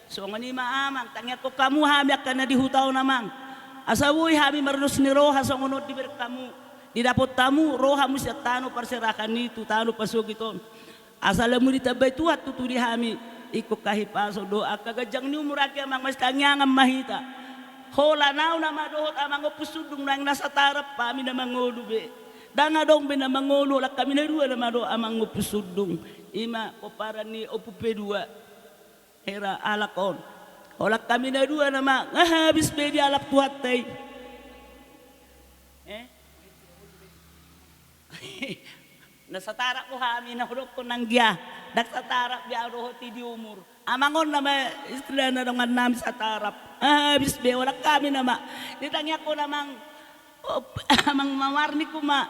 Songon i ma amang, tangiangkon hamu hami angka na di huta on amang. Asa boi hami mardos ni roha songon on dibereng hamu, didapot hamu ro hamu sian tano parserahan i tu tano pasogit on. Asa lam ditambai Tuhan tutu di hami ingkon hahipason dohot angka ganjang ni umur angka amang, masitangiangan ma hita. Holan au nama dohot amang Ompu Sundung, naeng na satarap hami na mangolu be. Ndang adong be na mangolu, holan hami na dua nama dohot amang Ompu Sundung. I ma pomparan ni Ompu Pedua. Hera alak on. Holan hami na dua nama nga habis be dialap Tuhanta i. Eh? Na satarap do hami na hudokkon nanggia. Ndang satarap be au dohot i di umur. Amang on nama istilahna dongan nami satarap. Habis be holan hami nama. Ditangiangkon amang, oh, amang mamarni kuma.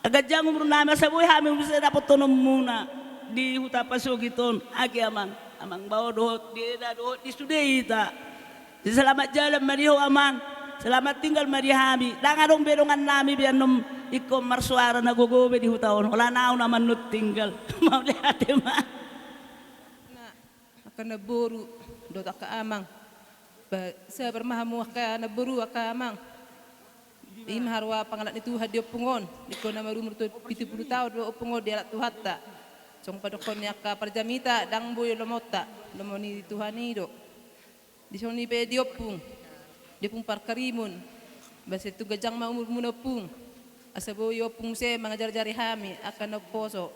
Ganjang umur nami asa boi hami muse dapothononmuna di huta pasogit on. Ake amang, amang bao dohot di eda dohot di sude hita. Selamat jalan ma di ho amang. Selamat tinggal ma di hami. Ndang adong be dongan nami be annon ingkon marsoara na gogo be di huta on. Holan au nama annon tinggal. Mauliate ma. Nah, angka namboru dohot angka amang. Ba, sabar ma hamu angka namboru angka amang. I ma haroa pangalap ni Tuhan di ompung on. Ingkon na marumur tu pitu pulu taon do ompung on dialap Tuhanta. Songon padokkon ni angka parjamita, ndang boi lomonta, lomo ni Tuhan i do. Di songon i pe di ompung, di ompung parharimun. Ba sai tung ganjang ma umurmuna ompung. Asa boi ompung muse mangajarjari hami angka na umposo.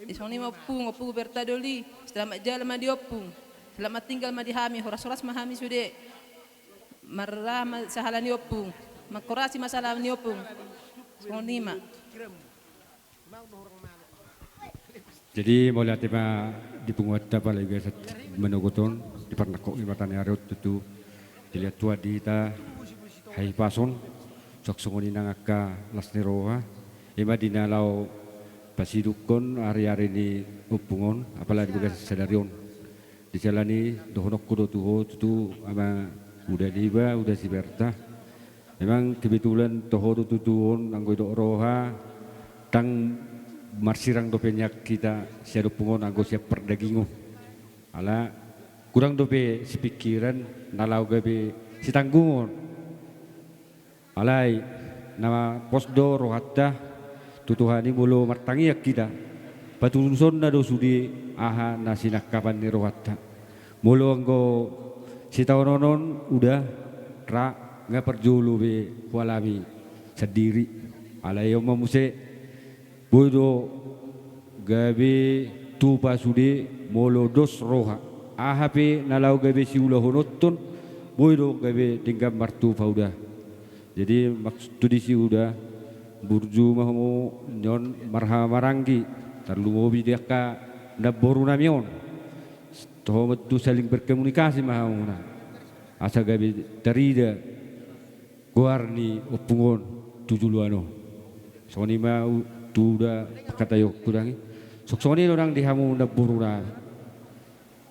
Di songon i ma ompung, ompung Berta Doli, selamat jalan ma di ompung. Selamat tinggal ma di hami, horas-horas ma hami sude. Marrah ma sahala ni ompung. Manghorasi ma sahala ni ompung. Songon i ma. Jadi mauliate ma di punguanta pala i biasa manogot on, di parnangkok ni mata ni ari on tutu. Dilehon Tuhan di hita hahipason, suang songon i nang angka las ni roha. I ma di na laho pasidukkon ari-ari ni ompung on, apalagi di bagasan sadari on. Di siala ni i dohononku do tu ho tutu ama uda niba, uda si Berta. Memang kebetulan toho do tutu on anggo didok roha, ndang marsirang dope nian hita sian ompung on anggo sian pardagingon. Ala godang dope sipingkiran na laho gabe sitanggungon. Alai na pos do rohanta tu Tuhan i molo martangiang hita, patulushonna do sude aha na sinangkapan ni rohanta. Molo anggo sitaonon on uda ra nga parjolo be hualami sandiri. Alai on ma muse boi do gabe tupa sude molo dos roha. Aha pe na laho gabe siulahononhon boi do gabe denggan martupa uda. Jadi maksud tu disi uda, burju ma hamu nian marhaha maranggi, tarlumobi di angka namboru nami on. Toho ma tutu saling berkomunikasi ma hamuna. Asa gabe tarida goar ni ompung on tu joloan on. Songon i ma tu uda pangkataion hudang i. Songon i do nang di hamu namboru nami.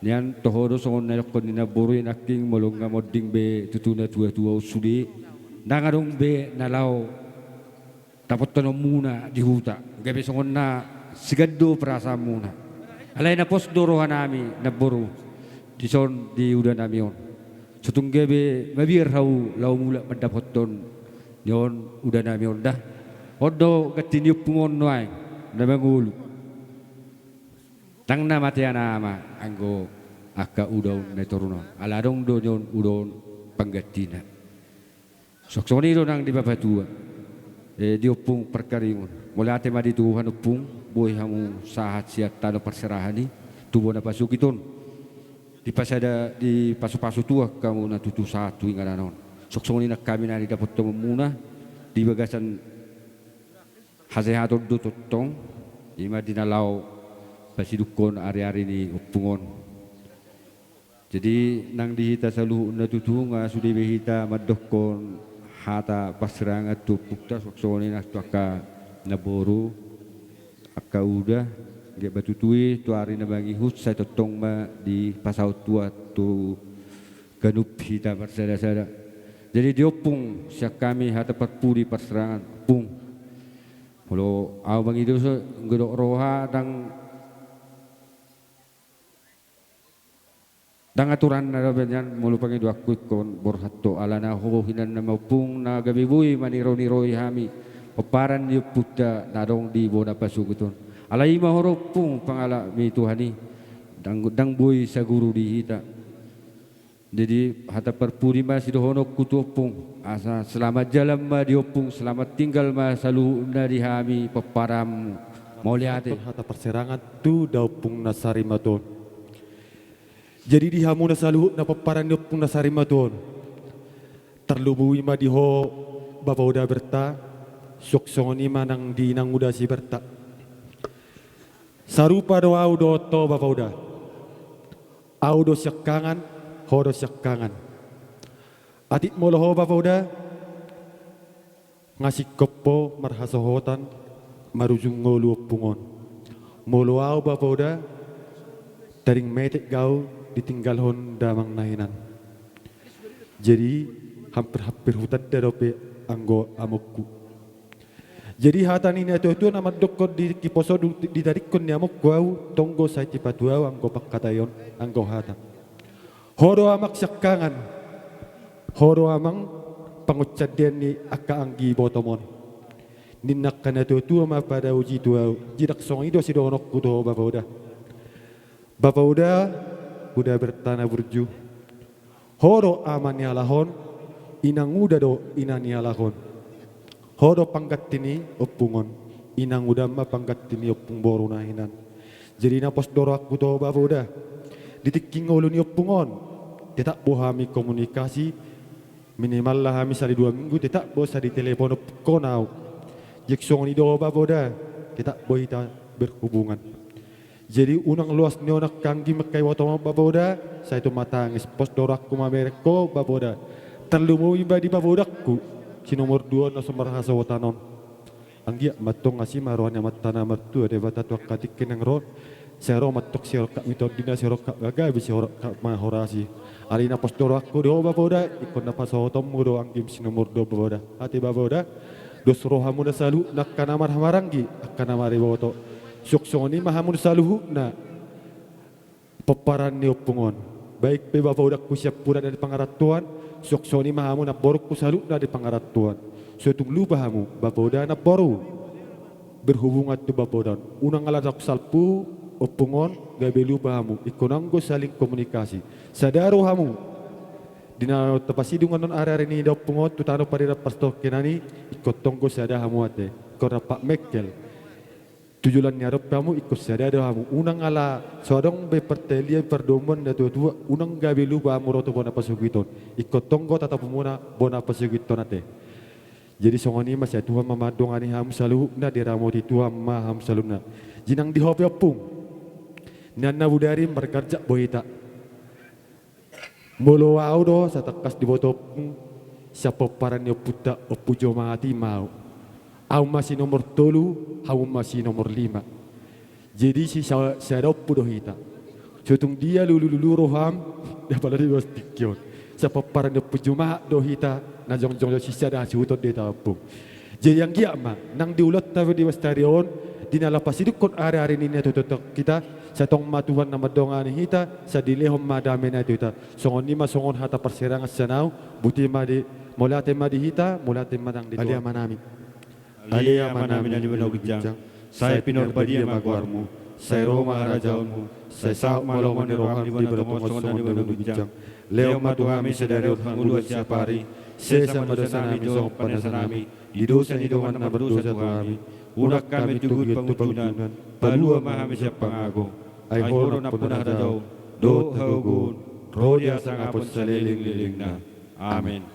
Nian toho do songon na nidokkon ni namboru i nangkin molo nga monding be tutu na tua-tua on sude. Ndang adong be na laho dapothononmuna di huta, gabe songon na sigan do perasaanmuna. Alai na pos do rohanami namboru dison di udanami on. So tung gabe mabiar hau laho mulak mandapothon ni on udanami on da. On do ganti ni ompung on nuaeng na mangolu. Ndang na mate anama anggo angka uda on na i torunon. Ala adong do ni on uda on panggantina. Songon i do nang di bapatua. E, di ompung parkaringon. Mauliate ma di Tuhan ompung, boi hamu sahat sian tano parserahan i, tu bona pasogit on. Dipasada, dipasupasu Tuhan hamu na tutu sahat tu inganan on. Songon i nang hami na nidapothononmuna, di bagasan hasehaton do tongtong, i ma di na laho pasidungkon ari-ari ni ompung on. Jadi, nang di hita saluhutna tutu, nga sude be hita mandokkon hata parsirangan tu ompunta, songon i nang tu angka naboru, angka uda, anggiat ma tutu i tu ari na mangihut, sai tongtong ma dipasaut Tuhan tu ganup hita marsada-sada. Jadi di ompung, sian hami hata parpudi parsirangan, ompung. Molo au mangido so, nggo dok roha, ndang, ndang aturanna dope nian, molo pangidoanku ingkon borhat do, alana ho hinan nama ompung na gabe boi maniroi-niroi hami pomparan ni ompunta na adong di bona pasogit on. Alai i ma ho do ompung pangalap ni Tuhan i, ndang, ndang boi saguru di hita. Jadi, hata parpudi ma sidohononku tu ompung, asa selamat jalan ma di ompung, selamat tinggal ma saluhutna di hami pomparanmu. Mauliate. Hata parsirangan tu daompung na sarimatua on. Jadi, di hamu na saluhutna pomparan ni ompung na sarimatua on, tarlumobi ma di ho bapa uda berta, songon i ma nang di inang uda si berta. Sarupa do au dohot ho bapa uda. Au do siangkangan, ho do siangkangan. Atik molo ho bapa uda, nga singkop ho marhasohotan, marujung ngolu ompung on. Molo au bapa uda, taring metek do au ditinggalhon damang na hinan. Jadi, hampir-hampir hutanda dope anggo amongku. Jadi hata ni natua-tua na mandokkon di tingki pos on, ditadingkon ni amongku au, tonggo sai tipatua au anggo pangkataion, anggo hata. Ho do amang siangkangan, ho do amang pangunsandean ni angka anggi ibotom on. Ninna angka natua-tua ma pada uji tu au, jadi songon i do sidohononku tu ho bapa uda. Bapa uda, uda berta na burju. Ho do ama ni halak on, inang uda do ina ni halak on. Ho do pangganti ni ompung on, inang uda ma pangganti ni ompung boru na hinan. Jadi na pos do rohangku tu ho bapa uda. Di tingki ngolu ni ompung on, tetap do hami komunikasi, minimal lah hami sahali dua minggu, tetap do sai ditelepon ompungkon au. Jadi songon i do ho bapa uda, tetap do hita berhubungan. Jadi unang loas ni on angka anggi mangkaibotom bapa uda, sai tu matangis, pos do rohangku mamereng ho bapa uda. Tarlumobi ma di bapa udangku, si nomor dua on na so marhasohotan on. Anggiat ma antong asi ma roha ni Amanta na martua Debata tu angka tingki na naeng ro, sai ro ma antong sirongkap ni tondina, sirongkap ma gabe, sirongkap ma horasi. Alai na pos do rohangku di ho bapa uda, ingkon na pasahatonmu do anggim si nomor dua bapa uda. Ate bapa uda, dos rohamuna saluhutna angka na marhahamaranggi, angka na mariboto. Songon i ma hamu saluhutna pomparan ni ompung on. Baik pe bapa udangku siampudan na di pangarantoan, songon i ma hamu namborungku saluhutna di pangarantoan. So tung lupa hamu, bapa uda namboru. Berhubungan tu bapa uda on. Unang ala dok salpu, ompung on, gabe lupa hamu. Ingkon anggo saling komunikasi. Sada roha hamu. Di na tapasidung annon ari-ari ni daompung on, tu tano paredan partongenan i, ingkon tonggo sada hamu ate. Ingkon rap mengkel. Tu joloan ni ari on pe hamu, ingkon sada do hamu. Unang ala, so adong be partalian pardomuan natua-tua, unang gabe lupa hamu ro tu bona pasogit on. Ingkon tonggo tatap hamuna bona pasogit on ate. Jadi songon i ma, sai Tuhan ma mandongani hamu saluhutna, diramoti Tuhan ma hamu saluhutna. Jadi nang di ho pe ompung. Nian na bodari markarjak do hita. Molo au do, sai tangkas diboto ompung, sian pomparan ni ompunta, ompu Jomati ma au. Au ma si nomor tolu, hamu ma si nomor lima. Jadi si sa-, sada ompu do hita. So tung dia lulu-lulu roham, dia pala di bas tingki on. Sian pomparan ni ompu Jomaat do hita, na jongjong do sisada hasuhuton do hita ompung. Jadi anggiat ma nang di ulaonta pe di bagasan ari on, di na laho pasidungkon ari-ari ni na tutup hita, sai tong ma Tuhan na mandongani hita, sai dilehon ma damena tu hita. Songon i ma songon hata parsirangan sian ahu, botima di, mauliate ma di hita, mauliate ma nang di Tuhan. Ale Amanami. Ale Amanami na di banua ginjang, sai pinarbadia ma goarmu, sai ro ma harajaonmu, sai saut ma lomo ni roham di banua tonga on songon na di banua ginjang. Lehon ma tu hami sadari on hangoluan siapari, sesa ma dosanami songon panasanami di dosa ni dongan na mardosa tu hami. Unang hami tugut pangunjunan, palua ma hami sian pangago. Ai Ho do nampuna harajaon dohot hagogoon, ro di hasangapon saleleng-lelengna. Amen.